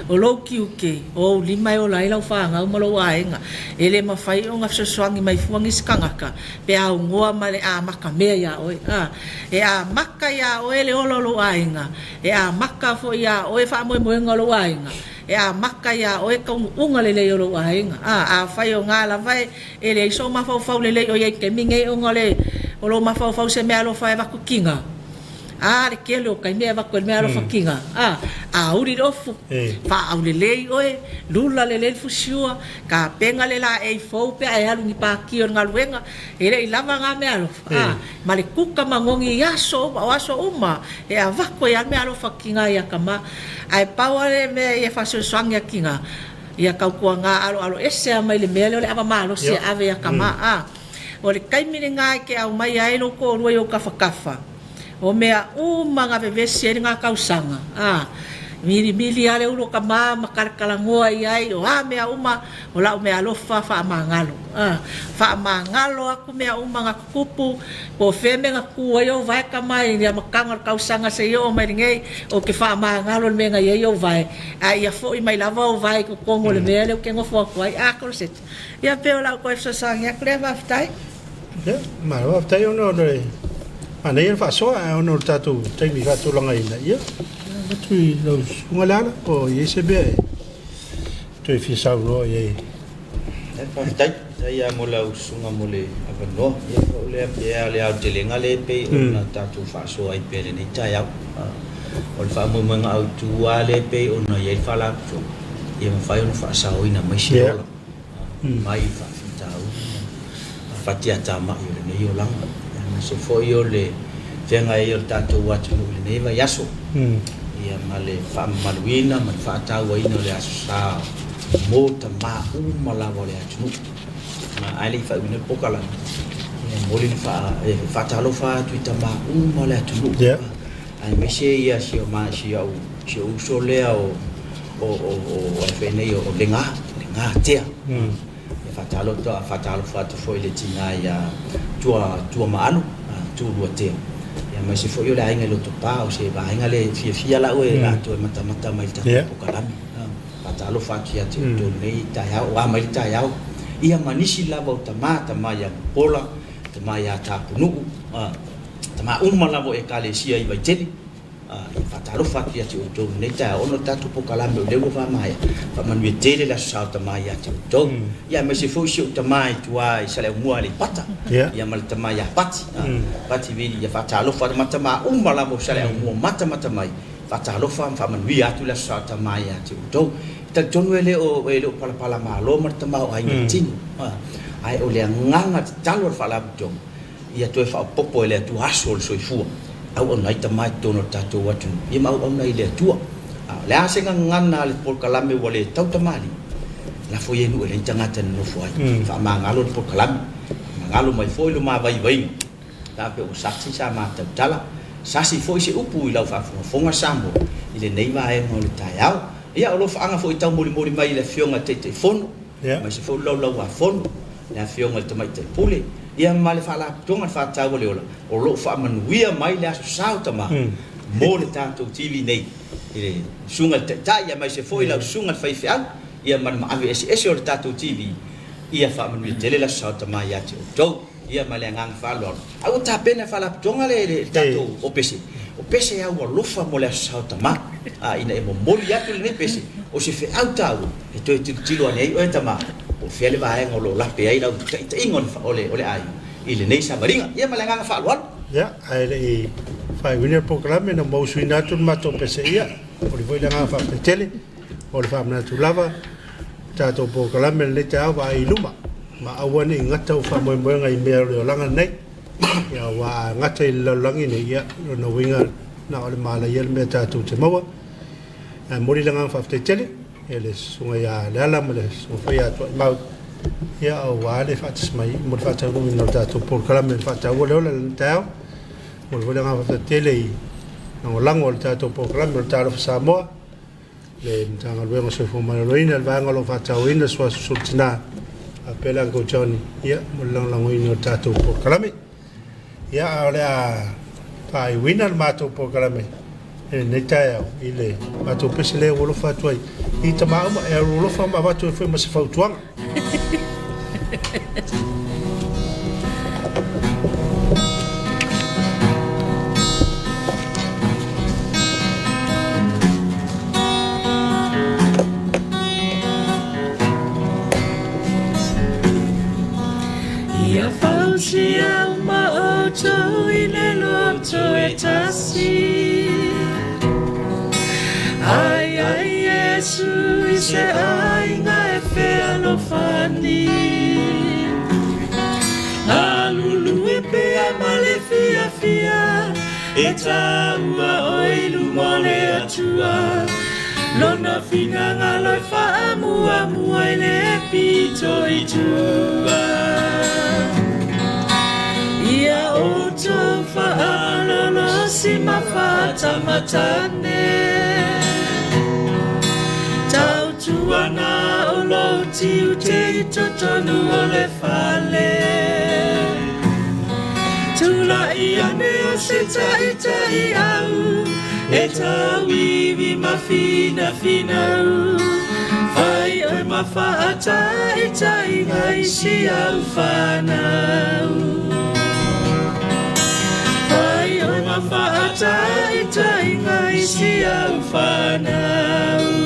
o lou tiute, o ou lima e ola ai lau fanau ma lou aiga. E le mafai ona fesoasoani mai fua nisi tagata pe aunoa ma le amata mea iā oe. A, e amata iā oe le ola o lou aiga, e amata foi iā oe faamoemoega o lou aiga, e amata iā oe taunuuga lelei o lou aiga. A, afai o na lava e, e leai sou mafaufau lelei o i ai i le taimi nei ona o le, o lou mafaufau se meaalofa e avatu kiga, A le tele o taimi e avatu ai le meaalofa kiga, a, auli le ofu, faaulelei oe, lula lelei le fusiua, tapena le laei fou pe a e alu i ni pāki o le galuega, e le i lava na meaalofa, a, ma le kuka magogi i aso uma, o aso uma e avatu ai lava le meaalofa kiga ia tama. Ae pau lava le mea ia faasoesoagi a kiga, ia tautuana aloalo ese lava mai le mea lea o le ava malosi e ave ia tama, a. O le taimi lena e te aumaia ai lou toalua i ou tafatafa, o mea uma na vevesi ai lena tausaga, a milimili lava le ulu o tama ma talatalanoa i ai, o a mea uma, o lau meaalofa faamagalo, a faamagalo aku mea uma na tutupu, po o fea mea na tu ai ou vae tama i le amataga o le tausaga seia oo mai lenei, ou te faamagalo i le mea na i ai ou vae, a ia foi mai lava ou vae i totonu o le mea lea ou te nofo atu ai. A, Koloseta. Ia pei o lau toe fesoasoani atu lea, faafetai. Ia, malo faafetai ona o le manaia le faasoa ae ona o le tatou taimi faatulagaina, ia, avatu i lau susuga Leala po o i ai se mea e toe fia saunoa i ai. Ia, faafetai. Faafetai lava mo lau susuga mo le avanoa. Ia, o lea pei lava o le aotelega lea e pei ona tatou faasoa ai pea i lenei taeao. O le faamoemoega autu lava lea e pei ona i ai le Faalapotopotoga, ia mafai ona faasaoina mai se ola mai faafitauli ma fatiatamai o lenei olaga, aemaise foi o le feagai ai o le tatou atunuu i lenei vaiaso, ia ma le faamamaluina ma le faatauaina o le Aso Sa mo tama uma lava o le atunuu. Ae le i faaiuina le polokalame, ia e momoli le faatalofa atu i tama uma o le atunuu, aemaise ia si o ma si au si ou uso lea o o o o ai foi nei o Lega, Lega Tea. Ia faatalofa faatalofa atu foi i le tina ia Tua Tua Maalu, Tulua Tea. Ia aemaise foi o le aiga i Lotopa, o se vaega lea e fiafia lau e latou e matamata mai i le tatou polokalame. Faatalofa atu ia te outou i lenei taeao, o a mai le taeao, ia ma nisi lava o tama, tama ia Mupola, tama ia Tapunuu, tama uma lava o Ekalesia i Vaitele, ia faatalofa atu ia te outou i lenei taeao, ona o le tatou polokalame o lea ua faamaea, faamanuia tele le Aso Sa o Tama ia te outou. Ia aemaise foi si ou tama i tua i Saleaaumua Aleipata, ia ma le tama ia Pati, Pati Vili, ia faatalofa atu ma tama uma lava o Saleaaumua matamata mai, Faatalofa ma faamanuia atu le Aso Sa o Tama ia te outou. E talitonu e le o e le o palapala malo ma le tamaoaiga i le tino, ae o le agaga tatalo a le Faalapotopotoga, ia toe faaopoopo e le Atua aso o le soifua, auauna ai tama i totonu o le tatou atunuu, ia ma auauna i le Atua. A o le a se gagana a le polokalame ua le tau tamalii, lafo ia i nuu e leai ni tagata e nonofo ai, faamagalo le polokalame, faamagalo mai foi lo ma vaivaiga. Ta pe ua sasi sa matou tala, sasi foi se upu i lau faafogafoga Samoa i lenei vaega o le taeao. Ia, o lofaaga foi taumolimoli mai i le Afioga i le Taitaifono, aemaise foi le Laulauafono, le Afioga i le Tamaitai Pule, ia ma le Faalapotopotoga le Faataua le Ola, o lo o faamanuia mai le Aso Sa o Tama mo le tatou TV nei i le Susuga i le Taitai aemaise foi lau Susuga i le Faifeau, ia ma le maave eseese o le tatou TV. Ia faamanuia tele le Aso Sa o Tama ia te outou. Ia ma le agaga faaaloalo. A ua tapena e Faalapotopotoga le tatou o pese. O pese e aualofa mo le Aso Sa o Tama. A ina ia momoli atu lenei pese, o se feau taua e toe tilotilo ane ai oe tama, po o fea le vaega o lo o lape ai lau taitaiga o le aiga i lenei savaliga. Ia ma le agaga faaaloalo. Ia, ae le i faaiuina le polokalame, na mausuina atu le matou pese ia, momoli foi le agaga faafetai tele. O le faamanatu lava, tatou polokalame lenei taeao vaai i luma, ma aua ne i gata ou faamoemoega i mea o le olaga lenei. Ia, aua a gata i le lalolagi nei, ia, lona uiga na o le malaia le mea tatou te maua. Ae momoli le agaga faafetai tele i le susuga ia Leala ma le susuga foi ia Tuaimau, ia, aua le faatasi mai mo le faataunuuina o le tatou polokalame o le faataua le ola i lenei taeao. Momoli foi le agaga faafetai tele i lagolago o le tatou polokalame o le Talofa Samoa, le Matagaluega o Soifua Maloloina, le vaega o lo o faatauaina le SUASU Sulutina, faapea le Uncle Johnny, ia, mo le lagolagoina o le tatou polokalame. Ia, a o le a faaiuina le matou polokalame i lenei taeao i le matou pese lea ua alofa atu ai i tama uma, e alofa ma avatu ai foi ma se fautuaga. Ia fausia uma outou i le loto e tasi. Ai ai Iesu i se aiga e fealofani. Galulue pea ma le fiafia e taua oe i luma o le Atua. Lona finagalo e faamuamua i le pito i tua. Ia outou faamalolosi ma faatamatane. Tautuana o lou tiute i totonu o le fale. Tulai ane o se taitai au e tauiwi ma finafinau. Fai oe ma faataitaiga i si au whanau. Fai oe ma faataitaiga i si au whanau.